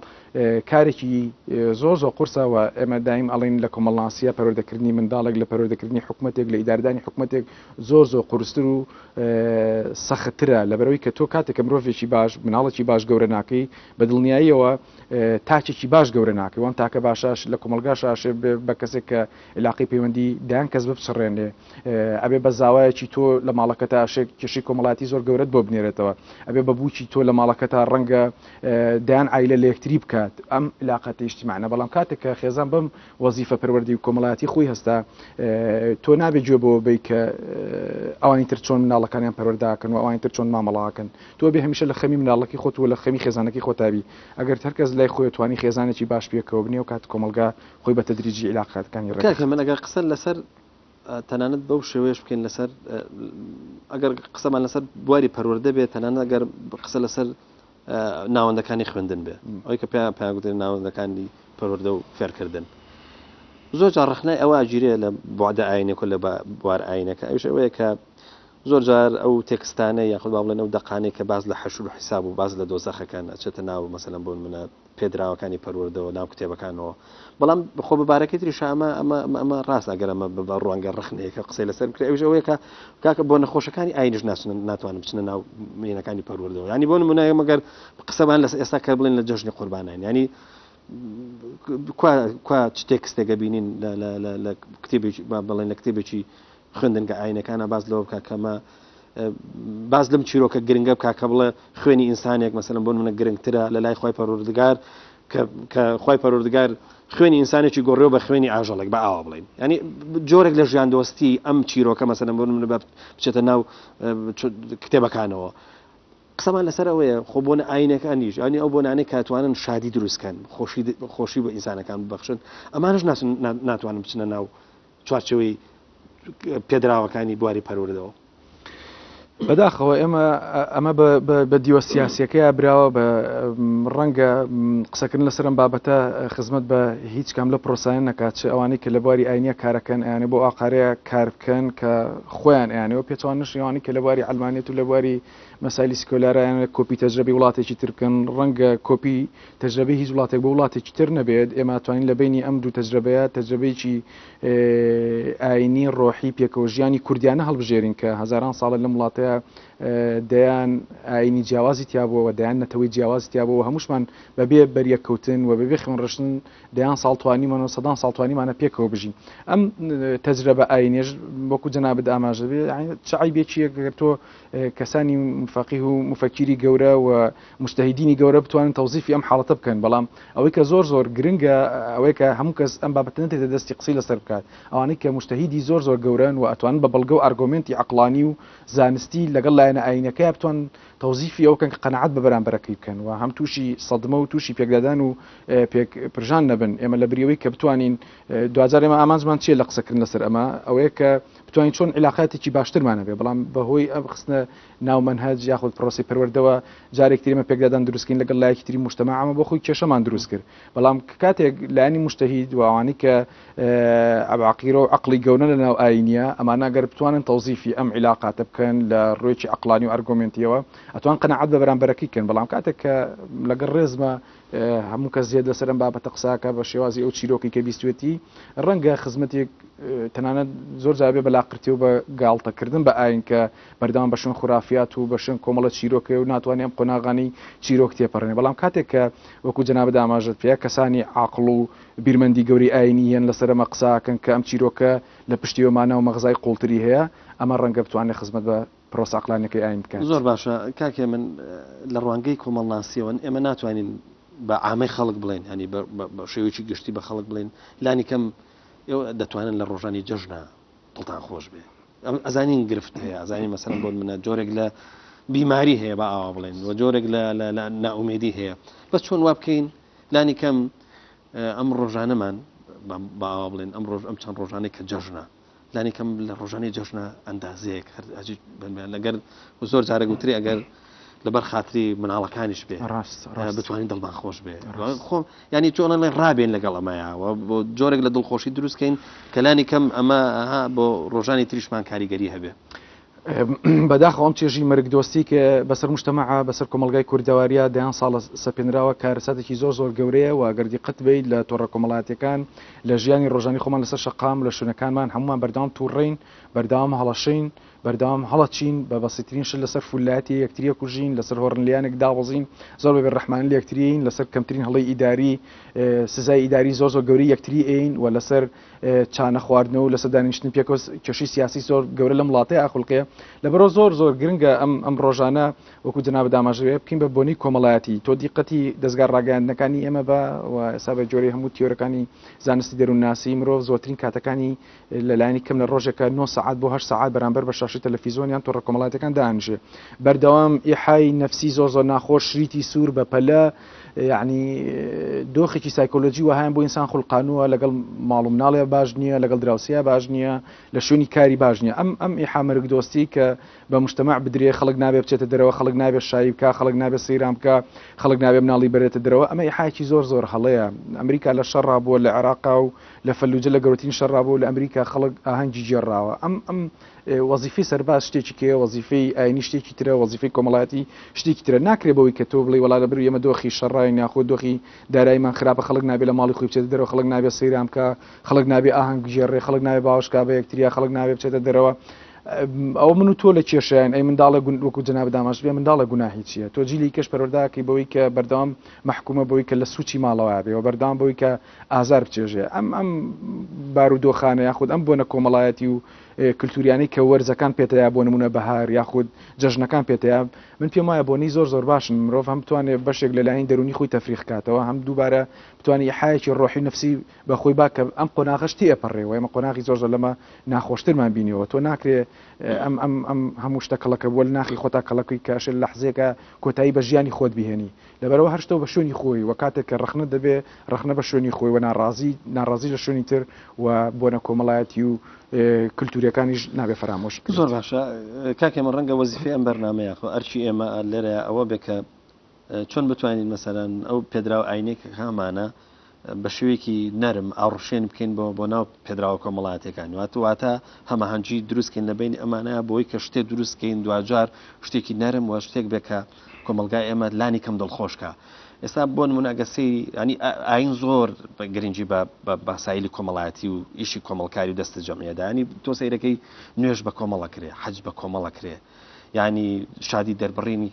کارێکی زۆر زۆر قورسە و ئێمە دایم ئەڵێین لە کۆمەڵناسیە پەروەردەکردنی منداڵێک لە پەروەردەکردنی حکومەتێک لە ئیدارەدانی حکومەتێک زۆر زۆر قورستر و سەختترە لەبەرئەوەی کە تۆ کاتێک کە مرۆڤێکی باش مناڵێکی باش گەورە ناکەی بە دڵنیاییەوە تاکێکی باش گەورە ناکەی وام تاکە باشاش لە کۆمەڵگاش ئاشێ بە کەسێک کە عیلاقەی پەیوەندی دەیان کەس بپچڕێنێ ئەبێ بە زاوایەکی تۆ لە ماڵەکەتا ئەشێ کێشەی کۆمەڵایەتی زۆر گەورەت بۆ بنێرێتەوە ئەبێ بە بووکی تۆ لە ماڵەکەتا ڕەنگە دەیان عایلە لە یەکتری بکات ئەم عیلاقەتە ئیجتیماعە بەڵام کاتێک کە خێزان بەم وەزیفە پەروەردەی و کۆمەڵایەتی خۆی هەستا تۆ نابێ گوێ بۆ بەی کە ئەوانی تر چۆن مناڵەکانیان پەروەردەکەن و ئەوانی تر چۆن مامەڵەکەن تۆ بێ هەمیشە لە خەمی مناڵەکەی خۆت و لە خەمی خێزانەکەی خۆتابی ئەگەر هەرکەس لای خۆی توانی خێزانێکی باش پێکەوە بنێ و کات کۆمەڵگا خۆی بە تەدریجی عیلاقاتەکانی ڕێک کاک هێمن ئەگەر قسە لەسەر تەنانەت بەو شێوەیەش بکەین لەسەر ئەگەر قسەمان لەسەر بواری پەروەردە بێت تەنانەت ئەگەر قسە لەسەر ناوەندەکانی خوێندن بێ ئەوەی کە پێیان پێیان گوترێت ناوەندەکانی پەروەردە و فێرکردن زۆر جار ڕەخنای ئەوە ئەگیرێ لە بوعدە ئاینەکە لە بوار ئاینەکە ئەویش ئەوەیە کە زۆر جار ئەو تێکستانەی یاخود با بڵێن ئەو دەقانەی کە باس لە حەشر و حیساب و باس لە دۆزەخەکەن ئەچێتە ناو مەسەلەن بۆ نمونە پێدراوەکانی پەروەردەوە ناو کتێبەکانەوە بەڵام خۆ بە بارەکەی تریشا ئەمە ئەمە ئەمە ئەمە ڕاستە ئەگەر ئەمە بە ڕوانگە ڕەخنەیەکە قسەی لەسەر بکرێ ئەویش ئەوەیە کە کاکە بۆ نەخۆشەکانی ئاینیش ناچنە ناتوانن بچنە ناو مینەکانی پەروەردەوە یانی بۆ نمونە ئێمە گەر قسەمان لەسەر ئێستا کە بڵێن لە جەژنی قوربانین یانی کوا کوا چ تێکستێک ئەبینین لە لە لە لە کتێبێکی با بڵێن لە کتێبێکی خوێندنگە ئاینەکانە باس لەوە بکە کەمە باس لەم چیرۆکە گرنگە بکە کە بڵێ خوێنی ئینسانێک مەسەلەن بۆ نمونە گرنگترە لە لای خوای پەروەردگار کە کە خوای پەروەردگار خوێنی ئینسانێکی گۆڕیەوە بە خوێنی ئاژەڵێک بە ئاوا بڵێین یعنی جۆرێک لە ژیان دۆستی ئەم چیرۆکە مەسەلەن بۆ نمونە بچێتە ناو کتێبەکانەوە قسەمان لەسەر ئەوەیە خۆ بۆنە ئاینەکانیش یانی ئەو بۆنانەی کە ئەتوانن شادی دروست کەن خۆشی خۆشی بە ئینسانەکان ببەخشن ئەمانەش ناچن ناتوانن بچنە ناو چوارچێوەی پێدراوەکانی بواری پەروەردەوە. بەداخەوە ئێمە ئەمە بە دیوە سیاسیەکەیا براوە بە ڕەنگە قسەکردن لەسەر ئەم بابەتە خزمەت بە هیچ کام لە پرۆسایان نەکات چ ئەوانەی کە لە بواری ئاینیە کارەکەن ئەیانێ بۆ ئاقارەیە کار بکەن کە خۆیان ئەیانەوە پێچەوانەش ئەوانەی کە لە بواری عەلمانیەت و لە بواری مەسایلی سکۆلارە ئەیانەوێت کۆپی تەجرەبەی وڵاتێکی تر بکەن ڕەنگە کۆپی تەجرەبەی هیچ وڵاتێک بۆ وڵاتێکی تر نەبێت ئێمە توانین لە بینی ئەم دوو تەجرەبەیە تەجرەبەیەکی ئاینی ڕۆحی پێکەوە ژیانی کوردیانە هەڵبژێرین کە هەزاران ساڵە لەم وڵاتەیە دەیان ئاینی جیاوازی تیابووەوە دەیان نەتەوەی جیاوازی تیابووە هەمووشمان بەبێ بەریەککەوتن و بەبێ خوێنڕشتن دەیان ساڵ توانیمان و سەدان ساڵ توانیمانە پێکەوە بژین ئەم تەجرەبە ئاینێش وەکو جەنابت ئاماژە بێ چ عیبێکیە گەر تۆ کەسانی فەقیه و مفەکیری گەورە و مجتهیدینی گەورە بتوانن تەوزیفی ئەم حاڵەتە بکەن بەڵام ئەوەی کە زۆر زۆر گرنگە ئەوەیە کە هەموو کەس ئەم بابەتە نەتێتە دەستی قسەی لەسەر بکات ئەوانەی کە مجتهیدی زۆر زۆر گەورەن و ئەتوانن بە بەڵگە و ئارگۆمێنتی عەقڵانی و زانستی لەگەڵ لایەنە ئایینەکەیا بتوان تەوزیفی ئەوە بکەن کە قەناعەت بە بەرامبەرەکەی بکەن و هەم تووشی سەدمە و تووشی پێکدادان و پێک پرژان نەبن ئێمە لە بریەوەی کە بتوانین دواجار ئێمە ئامانجمان چییە لە قسەکردن لەسەر ئەمە ئەوەیە کە بتوانین چۆن عیلاقاتێکی باشترمان هەبێ بەڵام بەهۆی ئەم خستنە ناو مەنهەج یاخود پرۆسەی پەروەردەوە جارێک تر ئێمە پێکدادان دروستکەین لەگەڵ لایەکی تری موجتەمەع ئەمە بۆ خۆی کێشەمان دروست کرد بەڵام کاتێک لایەنی موجتەهید و ئەوانەی کە عەباقیرە و عەقڵی گەورە لە ناو ئاینیە ئەمانە گەر بتوانن تەوزیفی ئەم عیلاقاتە بکەن لە ڕوویەکی عەقڵانی و ئەرگۆمێنتیەوە ئەتوان قەناعەت بە بەرامبەرەکەی کەن بەڵام کاتێک کە لەگەڵ ڕێزمە هەموو کەس زیاد لەسەر ئەم بابەتە قساکە بە شێوازی ئەو چیرۆکی کە بیستوێتی ڕەنگە خزمەتێک تەنانەت زۆر جار بێ بە لاقرتێ و بە گاڵتەکردن بە ئاین کە بەردەوام بە شوێن خورافیات و بە شوێن کۆمەڵە چیرۆکێ و ناتوانێ ئەم قۆناغانەی چیرۆک تێپەڕێنێ بەڵام کاتێک کە وەکو جەنابت ئاماژەت پێ کەسانی عاقڵ و بیرمەندی گەورەی ئاینی هەن لەسەر ئەمە قسە ئەکەن کە ئەم چیرۆکە لە پشتیەوە مانا و مەغزای قوڵتری هەیە ئەمە ڕەنگە بتوانێ خزمەت بە پرۆسە عەقڵانیەکەی ئاین بکات. زۆر باشە کاک هێمن لە ڕوانگەی کۆمەڵناسیەوە ئێمە ناتوانین بە عامەی خەڵک بڵێین یانی بە شێوەیەکی گشتی بە خەڵک بڵێین لانی کەم ئێوە دەتوانن لە ڕۆژانی جەژنا دڵتان خۆش بێ ئەزانین گرفت هەیە ئەزانین مەسەلەن بۆ منە جۆرێک لە بیماری هەیە بە ئاوا بڵێن و جۆرێک لە لە نائومێدی هەیە بەس چۆن وا بکەین لانی کەم ئەم ڕۆژانەمان با ئاوا بڵێن ئەم ڕۆژ ئەم چەند ڕۆژانەی کە جەژنە لانی کەم لە ڕۆژانی جەژنە ئەندازەیەک هەر لەگەر زۆر جارە گوتری ئەگەر لەبەر خاتری مناڵەکانیش بێ ڕاست ڕاست بتوانین دڵمان خۆش بێ خۆ ینی چۆن ئەڵێ ڕابێن لەگەڵ ئەمەیا و بۆ جۆرێک لە دڵخۆشی دروستکەین کە لانی کەم ئەمە ها بۆ ڕۆژانی تریشمان کاریگەری هەبێ. بەداخەوە ئەم چێژی مەرگدۆستی کە بەسەر مجتەمەعا بەسەر کۆمەڵگای کوردەواریا دەیان ساڵە سەپێنراوە کارەساتێکی زۆر زۆر گەورەیە و گەر دیقەت بەیت لە تۆڕە کۆمەڵایەتیەکان لە ژیانی ڕۆژانی خۆمان لەسەر شەقام لە شوێنەکانمان هەمومان بەردەوام توڕەین بەردەوام هەڵەشەین بەردەوام هەڵەچین بە بەسیترین شت لەسەر فولایەتی یەکتری ئەکوژین لەسەر هۆڕنلیانێک دابەزین زۆر بە بێڕەحمانە لە یەکتری ئەین لەسەر کەمترین هەڵەی ئیداری سزای ئیداری زۆر زۆر گەورەی یەکتری ئەین و لەسەر چا نەخواردنەوە و لەسەر دانیشتن پێکەوە کێشەی سیاسی زۆر گەورە لەم وڵاتەیە ئاخولقێ لەبەرەوە زۆر زۆر گرنگە ئەم ئەم ڕۆژانە وەکو جەنابت ئاماژە پێ بکەین بە بۆنەی کۆمەڵایەتی تۆ دیقەتی دەزگا ڕاگەیاندنەکانی ئێمە بە و ئێستا بە جۆرەی هەموو تیۆرەکانی زانستی دەروونناسی مرۆڤ زۆرترین کاتەکانی لە لایەنی کەم لە ڕۆژێکە 9 سەعات بۆ 8 سەعات بەرامبەر بە شاشەی تەلەفیزۆن یان تۆڕە کۆمەڵایەتیەکان دانیشێ بەردەوام ئیحای نەفسی زۆر زۆر ناخۆش شریتی سوور بە پەلە یعنی دۆخێکی سایکۆلۆژی وەهایان بۆ ئینسان خولقانووە لەگەڵ ماڵ و مناڵێ باش نییە لەگەڵ دراوسیا باش نییە لە شوێنی کاری باش نییە ئەم ئەم ئیحا مەرگ دۆستی کە بە موجتەمەع بدرێ، خەڵک نابێ بچێتە دەرەوە، خەڵک نابێ شایی بکا، خەڵک نابێ سەیران بکا، خەڵک نابێ مناڵی بەرێتە دەرەوە، ئەمە ئیحایەکی زۆر زۆر هەڵەیە. ئەمریکا لە شەڕا بووە لە عێراقا و لە فەلوجە لە گەورەترین شەڕا بووە و لە ئەمریکا خەڵک ئاهەنگی گێڕاوە. ئەم ئەم وەزیفەی سەرباز شتێکی کەیە، وەزیفەی ئاینی شتێکی ترە، وەزیفەی کۆمەڵایەتی شتێکی ترە. ناکرێ بەوەی کە تۆ بڵێی وەڵا لەبەر ئێمە دۆخی شەڕاین یاخود دۆخی داراییمان خراپە خەڵک نابێ لە ماڵی خۆی بچێتە دەرەوە، خەڵک نابێ سەیران بکا، خەڵک نابێ ئاهەنگ بگێڕێ، خەڵک نابێ باوەش کا بە یەکتریا، خەڵک نابێ بچێتە دەرەوە. ئەوە من و تۆ لە کێشەیان، ئەی منداڵە وەکو جەنابت ئاماژەت پێ منداڵە گوناهی چییە؟ تۆ جیلی کەش پەروەردە ئەکەی بەوەی کە بەردەوام مەحکومە بەوەی کە لە سوچی ماڵەوە بێ و بەردەوام بەوەی کە ئازار بچێژێ. ئەم ئەم بارودۆخانە یاخود ئەم بۆنە کۆمەڵایەتی و کلتوریانەی کە وەرزەکان پێتەیە بۆ نمونە بەهار یاخود جەژنەکان پێتەیە من پێم وایە بۆنەی زۆر زۆر باشن مرۆڤ هەم بتوانێت بەشێک لە لایەنی دەروونی خۆی تەفریغ کاتەوە هەم دووبارە بتوانێت ئیحایەکی ڕۆحی و نەفسی بە خۆی با کە ئەم قۆناغەش تێئەپەڕێ و ئێمە قۆناغی زۆر زۆر لەمە ناخۆشترمان بینیوە تۆ ناکرێ ئەم ئەم ئەم هەموو شتە کەڵەکە بووە لە ناخی خۆتا کەڵەکەی کە ئەشێ لە لەحزەیەکا کۆتایی بە ژیانی خۆت بهێنی لەبەرئەوە هەر شتەو بە شوێنی خۆی و کاتێک کە ڕەخنە دەبێ ڕەخنە بە شوێنی خۆی و ناڕازی ناڕازی لە شوێنی تر و بۆنە کۆمەڵایەتی و کلتوریەکانیش نابێ فەرامۆش بکرێت. زۆر باشە کاک هێمن ڕەنگە وەزیفەی ئەم بەرنامەیە خۆ ئەرکی ئێمە لێرەیا ئەوە بێ کە چۆن بتوانین مەسەلەن ئەو پێدراوە ئاینەی کە هەمانە بە شێوەیەکی نەرم ئاڕشێن بکەین بۆ بۆ ناو پێدراوە کۆمەڵایەتەکان وات واتە هەماهەنگی دروستکەین لە بینی ئەمانە بۆی کە شتێ دروستکەین دواجار شتێکی نەرم وە شتێک بێ کە کۆمەڵگای ئێمە لانی کەم دڵخۆشکە ئێستا بۆ نمونە ئەگە سەیری ینی ئاین زۆر گرنگی بە باسایلی کۆمەڵایەتی و ئیشی کۆمەڵکاری و دەستە جەمعیەدانی تۆ سەیرەکەی نوێژ بە کۆمەڵەکرێ حەج بە کۆمەڵەکرێ یانی شادی دەربڕینی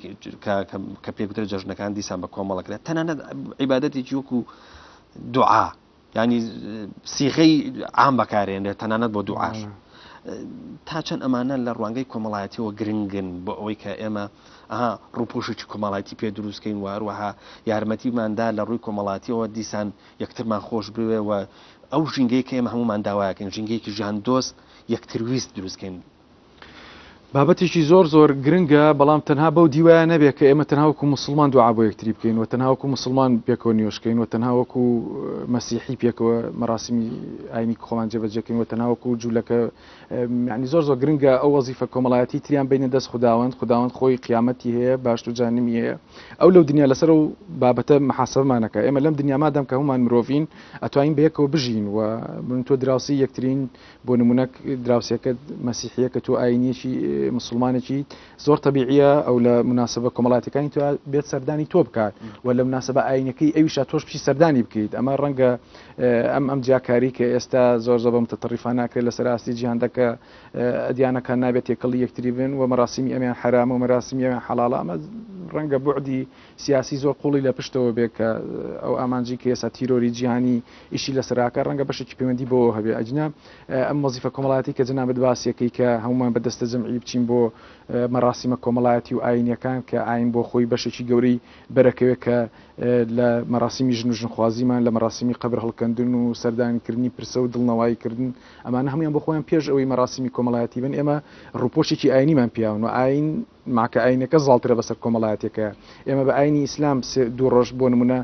کە پێ گوترێت جەژنەکان دیسان بە کۆمەڵە کرێت تەنانەت عیبادەتێکی وەکو دوعا ینی سیغەی عام بەکارێنرێت تەنانەت بۆ دوعاش تا چەند ئەمانە لە ڕوانگەی کۆمەڵایەتیەوە گرنگن بۆ ئەوەی کە ئێمە ئەها ڕوپۆشێکی کۆمەڵایەتی پێ دروستکەین و هەروەها یارمەتیماندا لە ڕووی کۆمەڵاتیەوە دیسان یەکترمان خۆش بوێ و ئەو ژینگەی کە ئێمە هەمومان داواکەین ژینگەیەکی ژیان دۆست یەکترویست دروستکەین بابەتێکی زۆر زۆر گرنگە بەڵام تەنها بەو دیوایە نەبێت کە ئێمە تەنها وەکو موسڵمان دوعا بۆ یەکتری بکەین و تەنها وەکو موسڵمان پێکەوە نوێژ کەین و تەنها وەکو مەسیحی پێکەوە مەراسیمی ئاینی خۆمان جێبەجێ کەین و تەنها وەکو جوولەکە یعنی زۆر زۆر گرنگە ئەو وەزیفە کۆمەڵایەتی تریان بینە دەست خوداوەند خوداوەند خۆی قیامەتی هەیە باشت و جانمی هەیە ئەو لەو دنیا لەسەر و بابەتە محاسبەمانەکە ئێمە لەم دنیا مادەم کە هەمومان مرۆڤین ئەتوانین بەیەکەوە بژین و من تۆ دراوسی یەکترین بۆ نمونە دراوسێکەت مەسیحیە کە تۆ ئاینیەکی مسلمانێکی زۆر تەبیعیە ئەو لە مناسبە کۆمەڵاتەکانی تۆ بێت سەردانی تۆ بکات و لە مناسبە ئاینەکەی ئەویشا تۆش بچی سەردانی بکەیت ئەمە ڕەنگە ئەم ئەم جیاکاری کە ئێستا زۆر زۆر بە متطرفانە ناکرێت لەسەر ئاستی جیهاندا کە ئەدیانەکان نابێت تێکەڵی یەکتری بن و مەراسیمی ئەمیان حەرامە و مەراسیمی ئەویان حەڵاڵە ئەمە ڕەنگە بوعدی سیاسی زۆر قوڵی لە پشتەوە بێ کە ئەو ئامانجی کە ئێستا تیرۆری جیهانی ئیشی لەسەراکە ڕەنگە بەشێکی پەیوەندی بەوە هەبێ ئەگینا ئەم وەزیفە کۆمەڵایەتی کە جەنابت باسیەکەی کە هەمومان بە دەستە جەمعی بچین بۆ مەراسیمە کۆمەڵایەتی و ئاینیەکان کە ئاین بۆ خۆی بەشێکی گەورەی بەرەکەوێت کە لە مەراسیمی ژن و ژنخوازیمان لە مەراسیمی قەبر هەڵکەندن و سەردانکردنی پرسە و دڵنەوایی کردن ئەمانە هەمویان بۆ خۆیان پێش ئەوەی مەراسیمی کۆمەڵایەتی بن ئێمە ڕوپۆشێکی ئاینیمان پیاون و ئاین ماکە ئاینەکە زاڵترە بەسەر کۆمەڵایەتیەکەیا. ئێمە بە ئاینی ئیسلام سێ دوو ڕۆژ بۆ نمونە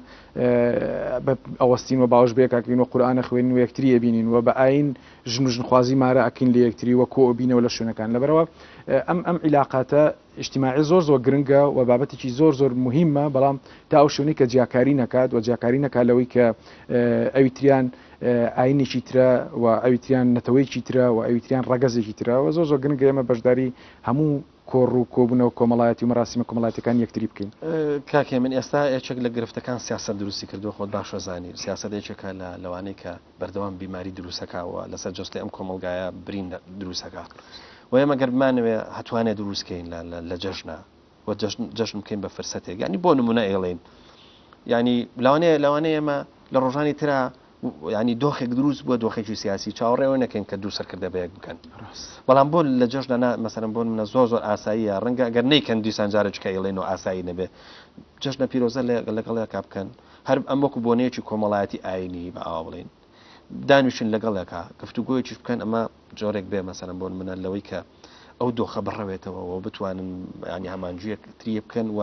بە ئەوەستین و باوەش بەیەک ئەکەین و قورئان ئەخوێنین و یەکتری ئەبینین و بە ئاین ژن و ژنخوازی مارە ئەکەین لە یەکتری و کۆ ئەبینەوە لە شوێنەکان. لەبەرئەوە ئەم ئەم عیلاقاتە ئیجتیماعیە زۆر زۆر گرنگە و بابەتێکی زۆر زۆر موهیمە بەڵام تا ئەو شوێنەی کە جیاکاری نەکات و جیاکاری نەکات لەوەی کە ئەوی تریان ئاینێکی ترە و ئەوی تریان نەتەوەیەکی ترە و ئەوی تریان ڕەگەزێکی ترە و زۆر زۆر گرنگە ئێمە بەشداری هەموو کۆڕ و کۆبوونەوە کۆمەڵایەتی و مەراسیمە کۆمەڵایەتیەکانی یەکتری بکەین. کاک هێمن ئێستا یەکێک لە گرفتەکان سیاسەت دروستی کردووە خۆت باش ئەزانی سیاسەت یەکێکە لە لەوانەی کە بەردەوام بیماری دروستەکا و لەسەر جەستەی ئەم کۆمەڵگایە برین دروستەکا و ئێمە گەر بمانەوێ هەتوانێ دروست کەین لە لە جەژنە و جەژن جەژن بکەین بە فرسەتێک یعنی بۆ نمونە ئێڵێین یعنی لەوانەیە لەوانەیە ئێمە لە ڕۆژانی ترا یانی دۆخێک دروست بووە دۆخێکی سیاسی چاوەڕێ ئەوە نەکەین کە دوو سەرکردە بەیەک بکەن بەڵام بۆ لە جەژنە نا مەسەلەن بۆ منە زۆر زۆر ئاساییە ڕەنگە ئەگەر نەیکەن دیسان جارێکی کە ئەیڵێن و ئاسایی نەبێ جەژنە پیرۆزە لەگەڵ یەکا بکەن هەر ئەم وەکو بۆنەیەکی کۆمەڵایەتی ئاینی بە ئاوا بڵێین دانیشن لەگەڵ یەکا گفتوگۆیەکیش بکەن ئەمە جۆرێک بێ مەسەلەن بۆ منە لەوەی کە. ئەو دۆخە بڕەوێتەوە و بتوانن ینی هەمانجویەک تریە بکەن و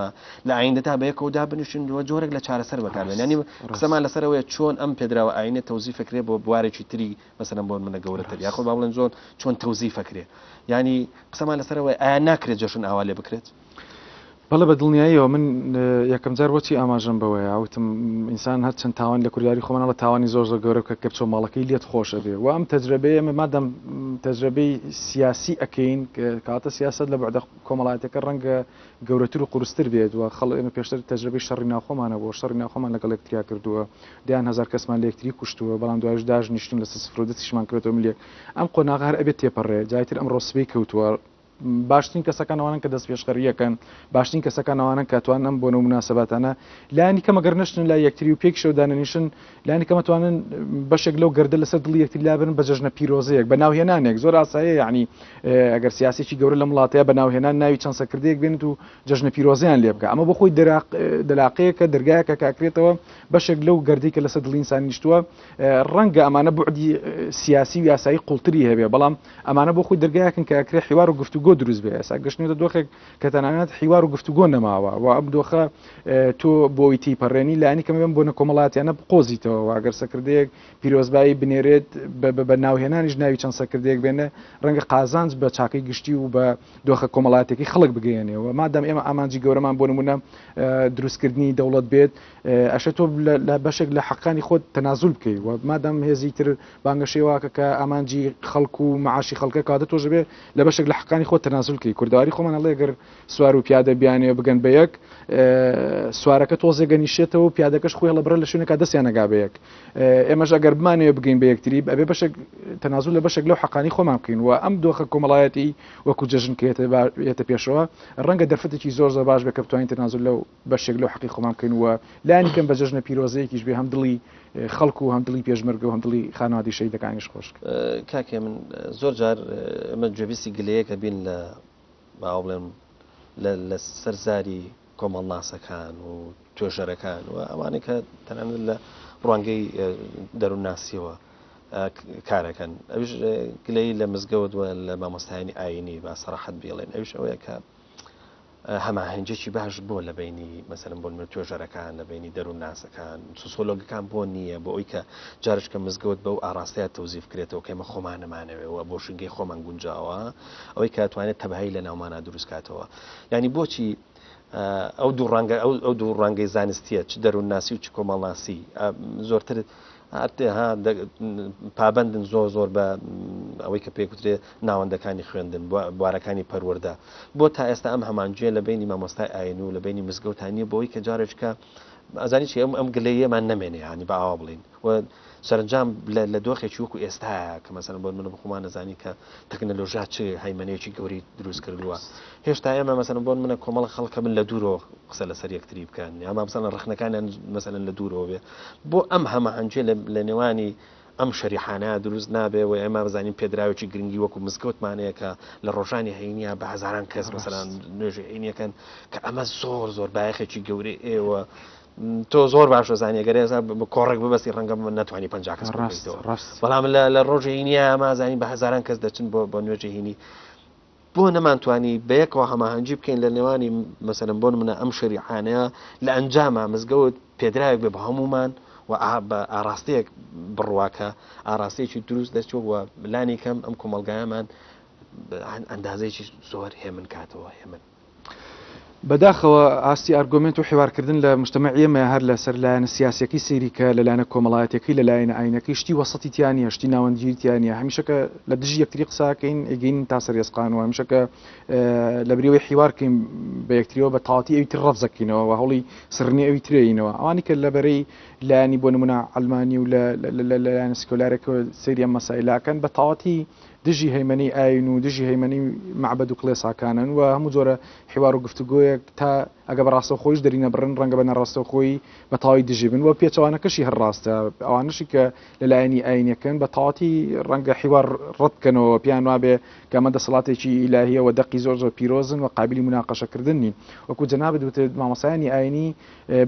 لە ئایندەدا بە یەکەوە دابنیشن و جۆرێک لە چارەسەر بەکاربێن ینی قسەمان لەسەرەوەیە چۆن ئەم پێدراوە ئاینە تەوزیفەکرێ بۆ بوارێکی تری مەسەلەن بۆ منە گەورەتر یاخۆ با بڵێن زۆر چۆن تەوزیفەکرێ ینی قسەمان لەسەرەوەی ئایا ناکرێت جەژن ئاوا لێ بکرێت؟ بەڵێ بە دڵنیاییەوە من یەکەم جار بۆچی ئاماژەم بەوەیە وتم ئینسان هەر چەند تاوان لە کورداری خۆمان ئەڵێ تاوانی زۆر زۆر گەورە بکە کە بچۆ ماڵەکەی لێت خۆش ئەبێ و ئەم تەجرەبەیە ئێمە مادەم تەجرەبەی سیاسی ئەکەین کەواتە سیاسەت لە بوعدە کۆمەڵایەتەکە ڕەنگە گەورەتر و قورستر بێت و خەڵ ئێمە پێشتر تەجرەبەی شەڕی ناوخۆمانە بۆ شەڕی ناوخۆمان لەگەڵ یەکتریا کردووە دەیان هەزار کەسمان لە یەکتری کوشتووە بەڵام دوایش داش نیشتون لەسەر سفر و دەستیشمان کرێتەوە ملیەک ئەم قۆناغە هەر ئەبێت تێپەڕێ جایتر ئەمڕۆ سبەی کەوتووە باشترین کەسەکان ئەوانەن کە دەستپێشخەرییەکەن، باشترین کەسەکان ئەوانەن کە ئەتوانن ئەم بۆنە و موناسەباتانە لایەنی کەم ئەگەر نەشتن لای یەکتری و پێکیشەوە دانەنیشن لایەنی کەم ئەتوانن بەشێک لەو گەردە لەسەر دڵی یەکتری لابەرن بە جەژنە پیرۆزەیەک بە ناوهێنانێک زۆر ئاساییە یعنی ئەگەر سیاسێکی گەورە لەم وڵاتەیە بە ناوهێنان ناوی چەند سەرکردەیەک بێنێت و جەژنە پیرۆزەیان لێ بکا ئەمە بۆ خۆی دەلاقەیەکە دەرگایەکە کە ئەکرێتەوە بەشێک لەو گەردەی کە لەسەر دڵی ئینسان نیشتووە ڕەنگە ئەمانە بوعدی سیاسی و یاسایی قوڵتری هەبێ بەڵام ئەمانە بۆ خۆی دەرگایەکن کە ئەکرێ حیوار و گفتوگۆ دروست بێ ئێستا گەشتنێتە دۆخێک کە تەنانەت حیوار و گفتوگۆ نەماوە و ئەم دۆخە تۆ بۆی تیپەڕێنی لانی کەم بێم بۆنە کۆمەڵاتیانە بقۆزیتەوە و ئەگەر سەکردەیەک پیرۆزبایی بنێرێت بە ناوهێنانیش ناوی چەند سەکردەیەک بێنێ ڕەنگە قازانج بە چاکەی گشتی و بە دۆخە کۆمەڵاتێکی خەڵک بگەیەنێ و مادام ئێمە ئامانجی گەورەمان بۆ نمونە دروستکردنی دەوڵەت بێت ئەشێ تۆ لە بەشێک لە حەقانی خۆت تەنازول بکەی و مادام هێزی تر بانگەشەی واکە کە ئامانجی خەڵک و معاشی خەڵکە کاتە تۆش بێ لە بەشێک لە حەقانی خۆت تەنازول کەی کوردەواری خۆمان ئەڵێ گەر سوار و پیادە بیانێ بگەن بە یەک سوارەکە تۆزێ گەنیشێتەوە و پیادەکەش خۆی هەڵەبڕێ لە شوێنێکا دەستیان نەگا بە یەک ئێمەش ئەگەر بمانەوێ بگەین بە یەکتری ئەبێ بەشێک تەنازول لە بەشێک لەو حەقانی خۆمان بکەین و ئەم دۆخە کۆمەڵایەتی وەکو جەژن کە یەتە پێشەوە ڕەنگە دەرفەتێکی زۆر زۆر باش بێ کە بتوانین تەنازول لەو بەشێک لەو حەقی خۆمان بکەین و لانی کەم بە جەژنە پیرۆزەیەکیش بێ هەم دڵی خەڵک و هەم دڵی پێشمەرگە و هەم دڵی خانەوادەی شەهیدەکانیش خۆش بکەین. کاک هێمن زۆر جار ئێمە گوێبیستی گلەیەک ئەبین لە با بڵێم لە لە سەر زاری کۆمەڵناسەکان و توێژەرەکان و ئەوانەی کە تەنانەت لە ڕوانگەی دەروونناسیەوە کارەکەن ئەویش گلەیی لە مزگەوت و لە مامۆستایانی ئایینی با سەراحەت بیڵێن ئەویش ئەوەیە کە هەماهەنگیەکی باش بۆ لە بەینی مەسەلەن بۆ نمونە توێژەرەکان لە بەینی دەروونناسەکان سوسۆلۆگەکان بۆ نییە بۆ ئەوی کە جارشکە مزگەوت بەو ئاراستەیە تەوزیف کرێتەوە کە ئێمە خۆمان نەمانەوێ و بۆ ژینگەی خۆمان گونجاوە ئەوەی کە توانێت تەبایی لە ناومانە دروست کاتەوە یعنی بۆچی ئەو دوو ڕەنگە ئەو دوو ڕەنگەی زانستیە چ دەروونناسی و چ کۆمەڵناسی زۆرتر پابەندن زۆر زۆر بە ئەوەی کە پێکوترێ ناوەندەکانی خوێندن بوارەکانی پەروەردە بۆ تا ئێستا ئەم هەمانجیە لە بینی مامۆستای ئاین و لە بینی مزگەوتان نیە بۆی کە جارێکە ئەزانی چی ئەم ئەم گلەیەمان نەمێنێ ینی بە ئاوا بڵین و سەرنجام لە دۆخێکی وەکو ئێستاە کە مەسەلەن بۆ من بخۆمان نەزانی کە تەکنەلۆژیا چ هەیمەنەیەکی گەورەی دروست کردووە هێشتا ئێمە مەسەلەن بۆ منە کۆمەڵە خەڵکە من لە دوورەوە قسە لەسەر یەکتری بکەن یا مامسەلەن ڕەخنەکانیان مەسەلەن لە دوورەوە بێ بۆ ئەم هەماهەنگیە لە نێوانی ئەم شەریحانە دروست نابێ و ئێمە بزانین پێدراوێکی گرنگی وەکو مزگەوتمان هەیە کە لە ڕۆژانی هەینیە بە هەزاران کەس مەسەلەن نوێژی هەینیەکەن کە ئەمە زۆر زۆر بایەخێکی گەورەی ئێوە تۆ زۆر باش دەزانی گەر ئێستا کۆڕێک ببەستی ڕەنگە نەتوانی 50 کەس بکەیتەوە بەڵام لە ڕۆژی هینیە مازانی بە هەزاران کەس دەچن بۆ بۆ نوێژی هینی بۆ نەمانتوانی بەیەکەوە هەماهەنگی بکەین لە نێوانی مەسەلەن بۆ نمونە ئەم شەریعانەیە لە ئەنجاما مزگەوت پێدراوێک بێ بە هەموومان و بە ئاراستەیەک بڕوا کە ئاراستەیەکی دروست دەچێت و لانی کەم ئەم کۆمەڵگایەمان ئەندازەیەکی زۆر هێمن کاتەوە هێمن. بەداخەوە ئاستی ئارگۆمێنت و حیوارکردن لە مجتەمەعی ئێمەیا هەر لەسەر لایەنە سیاسیەکەی سەیری کە لە لایەنە کۆمەڵایەتیەکەی لە لایەنە ئاینەکەی شتی وەسەتی تیا نیە شتی ناوەندگیری تیا نیە هەمیشە کە لە دژی یەکتری قسە ئەکەین ئەگەین تا سەر ئێسقان و هەمیشە کە لە بریەوەی حیوار کەین بە یەکتریەوە بە تەواتی ئەوی تر ڕەفزەکەینەوە و هەوڵی سڕینی ئەوی ترێینەوە ئەوانی کە لە بەرەی لایەنی بۆ نمونە عەلمانی و لە لایەنە سیکۆلارێکەوە سەیری ئەم مەسایلە ئەکەن بە تەواتی دژی هەیمەنەی ئایین و دژی هەیمەنەی مەعبەد و کڵێساکانن و هەموو جۆرە حیوار و گفتوگۆیەک تا ئەگە بە ڕاستەوخۆیش دەرینەبڕن ڕەنگە بە ناڕاستەوخۆیی بە تەواوی دژی بن و پێچەوانەکەشی هەر ڕاستە ئەوانەشی کە لە لایەنی ئایینەکەن بە تەواتی ڕەنگە حیوار ڕەت بکەنەوە پێیان وابێ کە ئەمە دەسەڵاتێکی ئیلاهیە و دەقی زۆر زۆر پیرۆزن و قابلی موناقەشەکردن نین وەکو جەنابت وتت مامۆستایانی ئایینی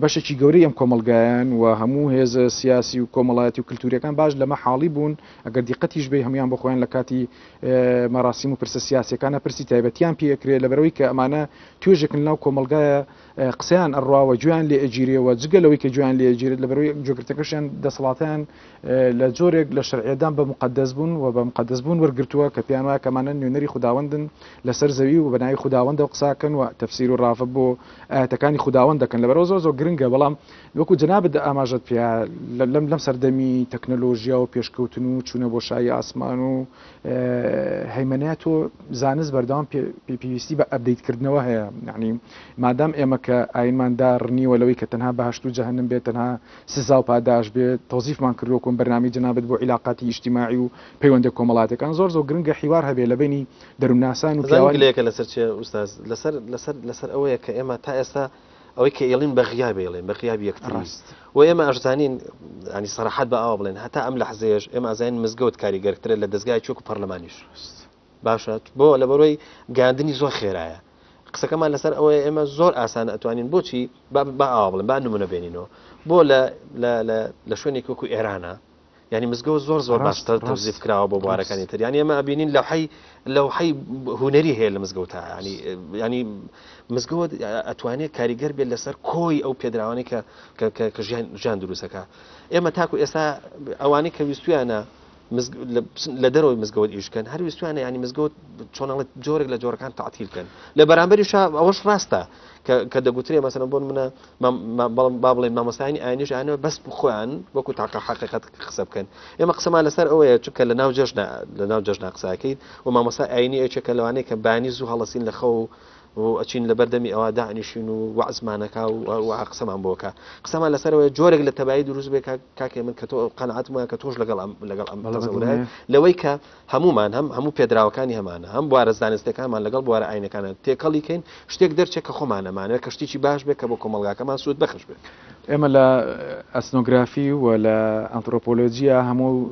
بەشێکی گەورەی ئەم کۆمەڵگایەن و هەموو هێزە سیاسی و کۆمەڵایەتی و کلتوریەکان باش لەمە حاڵی بوون ئەگەر دیقەتیش بەی هەموویان بۆ خۆیان لە کاتی. کاتی مەراسیم و پرسە سیاسیەکانە پرسی تایبەتیان پێ ئەکرێ لەبەرئەوەی کە ئەمانە توێژێکن لەناو کۆمەڵگایە قسەیان ئەڕوا و گوێیان لێ ئەگیرێ و جگە لەوەی کە گوێیان لێ ئەگیرێت لەبەرئەوەی گوێگرتەکەشیان دەسەڵاتیان لە جۆرێک لە شەرعیەتدان بە موقەدەس بوون و بە موقەدەس بوون وەرگرتووە کە پێیان وایە کە ئەمانە نوێنەری خوداوەندن لەسەر زەوی و بە ناوی خوداوەندەوە قسە ئەکەن و تەفسیر و ڕاڤە بۆ ئایەتەکانی خوداوەند دەکەن لەبەرئەوە زۆر زۆر گرنگە بەڵام وەکو جەنابت ئاماژەت پێ لەم لەم سەردەمی تەکنەلۆژیا و پێشکەوتن و چوونە بۆشایی ئاسمان و هەیمەنەیە تۆ زانست بەردەوام پێویستی بە update کردنەوە هەیە یعنی مادام ئێمە کە ئاینمان دا ڕنیوە لەوەی کە تەنها بەهشت و جەهەنم بێت تەنها سزا و پاداش بێت تەوزیفمان کردووە کۆم بەرنامەی جەنابت بۆ عیلاقاتی ئیجتیماعی و پەیوەندە کۆمەڵاتەکان زۆر زۆر گرنگە حیوار هەبێ لە بینی دەروونناسان و پیاوان گلەیەکە لەسەر چیە ئوستاز لەسەر لەسەر لەسەر ئەوەیە کە ئێمە تا ئێستا ئەوەی کە ئێڵین بە غیاب ئێڵێن بە غیاب یەکتری ڕاست. و ئێمە ئەشزانین ینی سەراحەت بە ئاوا بڵێن هەتا ئەم لەحزەیەش ئێمە ئەزانین مزگەوت کاریگەرترە لە دەزگای چۆک و پەرلەمانیش ڕاست. باشە بۆ لەبەرەوەی گەیاندنی زۆر خێرایە قسەکەمان لەسەر ئەوەیە ئێمە زۆر ئاسانە ئەتوانین بۆچی با با ئاوا بڵێن با نمونە بێنینەوە بۆ لە لە لە لە شوێنێکی وەکو ئێرانە یانی مزگەوت زۆر زۆر ڕاست باشتر تەوزیف ڕاست کراوە بۆ ڕاست بوارەکانی تر یانی ئێمە ئەبینین لەوحەی لەوحەی هونەری هەیە لە مزگەوتا ینی ینی مزگەوت ئەتوانێت کاریگەر بێت لەسەر کۆی ئەو پێدراوانەی کە کە کە کە ژیان ژیان دروستەکە ئێمە تاکو ئێستا ئەوانەی کە ویستویانە لە دەرەوەی مزگەوت ئیش کەن هەر ویستویانە ینی مزگەوت چۆنەڵێت جۆرێک لە جۆرەکان تعتیل کەن لە بەرامبەریشا ئەوەش ڕاستە کە دەگوترێ مەسەلەن بۆ نمونە با بڵێن مامۆستایانی ئاینیش ئەیانەوێت بەس خۆیان وەکو تاقە حەقیقەت قسە بکەن ئێمە قسەمان لەسەر ئەوەیە چونکە لە ناو جەژنە لە ناو جەژنا قسەکەیت و مامۆستا ئاینی یەکێکە لەوانەیە کە بانی زوو هەڵەسین لە خەو و ئەچین لەبەر دەمی ئەوە دانیشین و وەعزمانەکە و قسەمان بۆکە قسەمان لەسەرەوەی جۆرێک لە تەبایی دروست بێ کاکێ من کە تۆ قەناعەتم وایە کە تۆش لەگەڵ ئەم لەگەڵ ئەم تەزەورە لەوەی کە هەموومان هەم هەموو پێدراوەکانی هەمانە، هەم بوارە زانستیەکانمان لەگەڵ بوارە ئاینەکانا تێکەڵی کەین، شتێک دەرچێت کە خۆمان ئەمانەوێت، کە شتێکی باش بێت کە بۆ کۆمەڵگاکەمان سوود بەخش بێت. ئێمە لە ئەسنۆگرافی و لە ئەنترۆپۆلۆجیا هەموو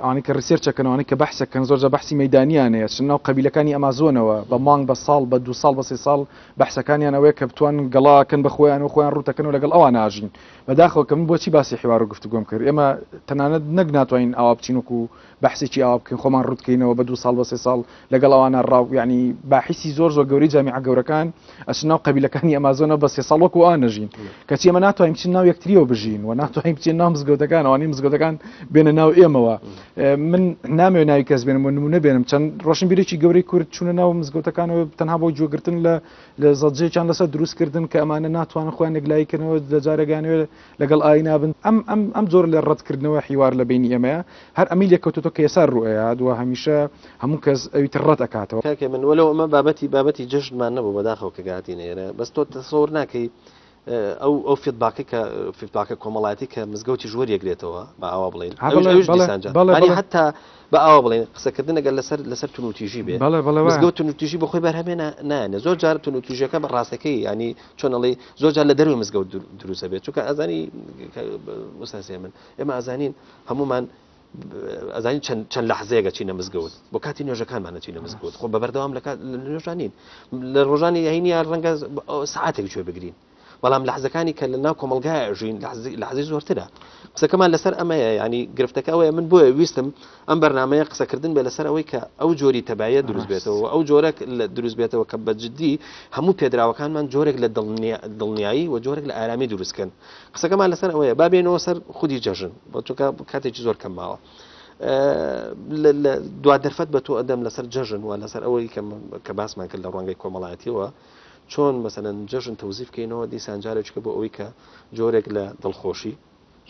ئەوانەی کە research ئەکەن ئەوانەی کە بەحس ئەکەن زۆر جار بەحسی مەیدانیان هەیە چن ناو قەبیلەکانی ئەمازۆنەوە بە مانگ بە ساڵ بە دوو ساڵ بە سێ ساڵ بەحسەکانیان ئەوەیە کە بتوانن گەڵا کەن بە خۆیان و خۆیان ڕووتەکەن و لەگەڵ ئەوان ئاژین بەداخەوە کە من بۆچی باسی حیوار و گفتوگۆم کرد ئێمە تەنانەت نەک ناتوانین ئاوا بچین وەکو بەحسێکی ئاوا بکەین خۆمان ڕووت کەینەوە بە دوو ساڵ بە سێ ساڵ لەگەڵ ئەوانە ڕاو یعنی باحیسی زۆر زۆر گەورەی جامیعە گەورەکان ئەچن ناو قەبیلەکانی ئەمازۆنەوە بە سێ ساڵ وەکو ئەوان نەژین کەچی ئێمە ناتوانین بچین ناو یەکتریەوە بژین و ناتوانین بچین ناو مزگەوتەکان ئەوانەی مزگەوتەکان بێنە ناو ئێمەوە من نامەوێت ناوی کەس بێنم و نمونە بێنم چەند ڕۆشنبیرێکی گەورەی کورد چوونە ناو مزگەوتەکانەوە تەنها بۆ گوێگرتن لە لە زەجێکیان لەسەر دروستکردن کە ئەمانە ناتوانن خۆیان یەکلاییکەنەوە لە جارێکانەوە لەگەڵ ئاینا بن ئەم ئەم ئەم جۆرە لە ڕەتکردنەوە حیوار لە بەینی ئێمەیە هەر ئەمەی لێکەوتۆتەوە کە ئێستا ڕووئەیات و هەمیشە هەموو کەس ئەوی تر ڕەت ئەکاتەوە. کاکە من وەلەو ئەمە بابەتی بابەتی جەژنمان نەبوو بەداخەوە کە گەهاتینە ئێرە بەس تۆ تەسەور ناکەی ئەو ئەو feedback ەی کە feedback ە کۆمەڵایەتی کە مزگەوتیش وەریەگرێتەوە با ئاوا بڵێین ها ئەویش بەڵێ ئەویش بەڵێ دیسان جا بەڵێ یانی بەڵێ حەتا با ئاوا بڵێین قسەکردن ئەگەر لەسەر لەسەر توندوتیژی بێ بەڵێ بەڵێ وایە. مزگەوت توندوتیژی بۆ خۆی بەرهەمێ نایەنێ زۆر جار توندوتیژیەکە بە ڕاستەکەی یانی چۆن ئەڵێی زۆر جار لە دەرەوەی مزگەوت دروست ئەبێت چونکە ئەزانی ئوستاز هێمن ئێمە ئەزانین هەمومان ئەزانین چەند چەند لەحزەیەک ئەچینە مزگەوت بۆ کاتی نوێژەکانمان ئەچینە مزگەوت خۆ بە بەردەوام لە کات لە نوێژان نین لە ڕۆژانی هەینیان ڕەنگە سەعاتێک گوێ بگرین بەڵام لەحزەکانی کە لە ناو کۆمەڵگای ئەژین لەحزەی زۆرترە قسەکەمان لەسەر ئەمەیە ینی گرفتەکە ئەوەیە من بۆیە ویستم ئەم بەرنامەیە قسەکردن بێ لەسەر ئەوەی کە ئەو جۆری تەبایە دروست بێتەوە ئەو جۆرە دروست بێتەوە کە بە جدی هەموو پێدراوەکانمان جۆرێک لە دڵنیایی و جۆرێک لە ئارامی دروستکەن قسەکەمان لەسەر ئەوەیە با بێنەوە سەر خودی جەژن بۆ چونکە کاتێکی زۆر کەم ماوە دوا دەرفەت بە تۆ ئەدەم لەسەر جەژن و لەسەر ئەوەی کە باسمان کرد لە ڕوانگەی کۆمەڵایەتیەوە چۆن مەسەلەن جەژن تەوزیف کەینەوە دیسان جارێکیکە بۆ ئەوەی کە جۆرێک لە دڵخۆشی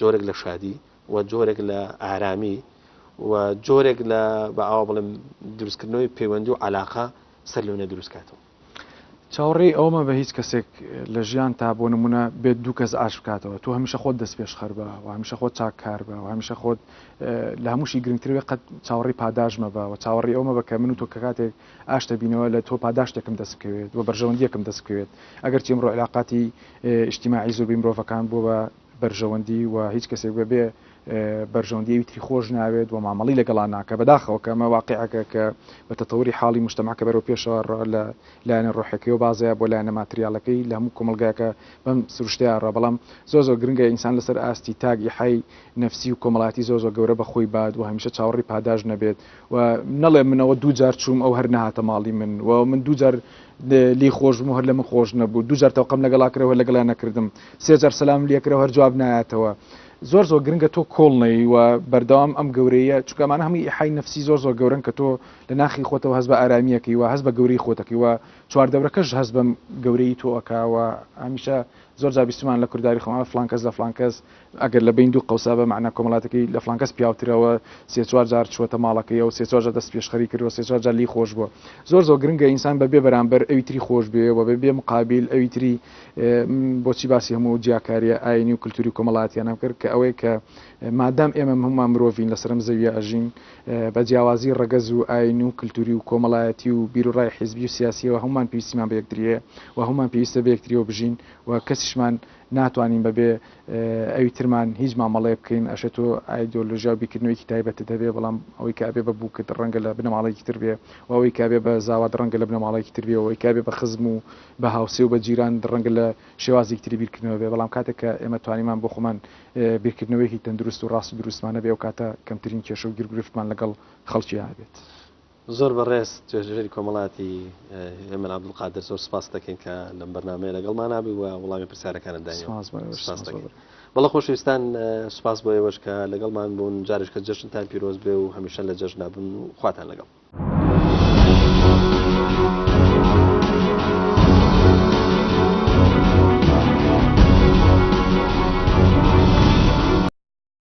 جۆرێک لە شادی و جۆرێک لە ئارامی و جۆرێک لە بە ئاوا بڵێم دروستکردنەوەی پەیوەندی و علاقە سەر لەونێ دروست کاتەوە. چاوەڕێی ئەوە مەبە هیچ کەسێک لە ژیانتا بۆ نمونە بێت دوو کەس ئاش بکاتەوە تۆ هەمیشە خۆت دەستپێشخەر بە و هەمیشە خۆت چاککار بە و هەمیشە خۆت لە هەمووشی گرنگتر بێ قەت چاوەڕێی پاداش مەبە و چاوەڕێی ئەوە مەبە کە من و تۆ کە کاتێک ئاش دەبینەوە لە تۆ پاداشتێکم دەست بکەوێت و بەرژەوەندیەکم دەست بکەوێت ئەگەرچی ئەمڕۆ عیلاقاتی ئیجتیماعی زۆربەی مرۆڤەکان بووە بە بەرژەوەندی و هیچ کەسێک بەبێ. بەرژەوەندی ئەوی تری خۆش ناوێت و مامەڵی لەگەڵا ناکە بەداخەوە کە ئەمە واقیعەکە کە بە تەتەوری حاڵی مجتەمع کە بەرەو پێشەوە ڕە لە لایەنە ڕۆحەکەی و بازەیە بۆ لایەنە ماتریالەکەی لە هەموو کۆمەڵگایەکە بەم سروشتەیە ڕە بەڵام زۆر زۆر گرنگە ئینسان لەسەر ئاستی تاک ئیحای نەفسی و کۆمەڵایەتی زۆر زۆر گەورە بە خۆی بات و هەمیشە چاوەڕی پاداش نەبێت و نەڵێ منەوە دوو جار چووم ئەو هەر نەهاتە ماڵی من و من دوو جار لێی خۆش بووم و هەر لە من خۆش نەبوو دوو جار تەوقەم لەگەڵا کرا و هەر لەگەڵیا نەکردم سێ جار سەلامم لێ کرا و هەر جواب نایەتەوە زۆر زۆر گرنگە تۆ کۆڵ نەی و بەردەوام ئەم گەورەیە چونکە ئەمانە هەمووی ئیحای نەفسی زۆر زۆر گەورەن کە تۆ لە ناخی خۆتەوە هەست بە ئارامییەکەی و هەست بە گەورەی خۆتەکەی و چواردەورەکەش هەست بەم گەورەیی تۆ ئەکا و هەمیشە زۆر جار بیستمان لە کورداری خۆمان فڵان کەس لە فڵان کەس ئەگەر لە بەین دوو قەوسا بە مەعنا کۆمەڵاتەکەی لە فڵان کەس پیاوترەوە سێ چوار جار چووەتە ماڵەکەیەوە سێ چوار جار دەست پێشخەری کردووە سێ چوار جار لێی خۆش بووە زۆر زۆر گرنگە ئینسان بە بێ بەرامبەر ئەوی تری خۆش بوێ و بە بێ مقابیل ئەوی تری من بۆچی باسی هەموو ئەو جیاکارییە ئایینی و کلتوری و کۆمەڵایەتیانەم کرد کە ئەوەیە کە مادام ئێمە هەموومان مرۆڤین لەسەر ئەم زەویە ئەژین بە جیاوازی ڕەگەز و ئایین و کلتوری و کۆمەڵایەتی و بیروڕای حیزبی و سیاسیەوە هەموومان پێویستیمان بە یەکتری هەیە و هەموومان پێویستە بە یەکتریەوە بژین و کەسیشمان ناتوانین بەبێ ئەوی ترمان هیچ مامەڵەیەک بکەین، ئەشێ تۆ ئایدۆلۆژیا و بیرکردنەوەیەکی تایبەتت هەبێ، بەڵام ئەوەی کە ئەبێ بە بووکت ڕەنگە لە بنەماڵەیەکی تر بێ و ئەوەی کە ئەبێ بە زاوات ڕەنگە لە بنەماڵەیەکی تر بێ و ئەوەی کە ئەبێ بە خزم و بە هاوسێ و بە جیران ڕەنگە لە شێوازێکی تری بیرکردنەوە بێ، بەڵام کاتێک کە ئێمە توانیمان بۆ خۆمان بیرکردنەوەیەکی تەندروست و ڕاست و دروستمان هەبێ ئەو کاتە کەمترین کێشە و گیروگرفتمان لەگەڵ خەڵکیا هەبێت. زۆر بەڕێز توێژەری کۆمەڵاتی هێمن عەبدولقادر زۆر سپاست دەکەین کە لەم بەرنامەیە لەگەڵمانا بووی و وەڵامی پرسیارەکانت داینەوە. سپاس بۆ ئێوەش. سپاس دەکەین. بەڵێ خۆشەویستان سپاس بۆ ئێوەش کە لەگەڵمان بوون جارێکە جەژنتان پیرۆز بێ و هەمیشە لە جەژنا بن و خواتان لەگەڵ.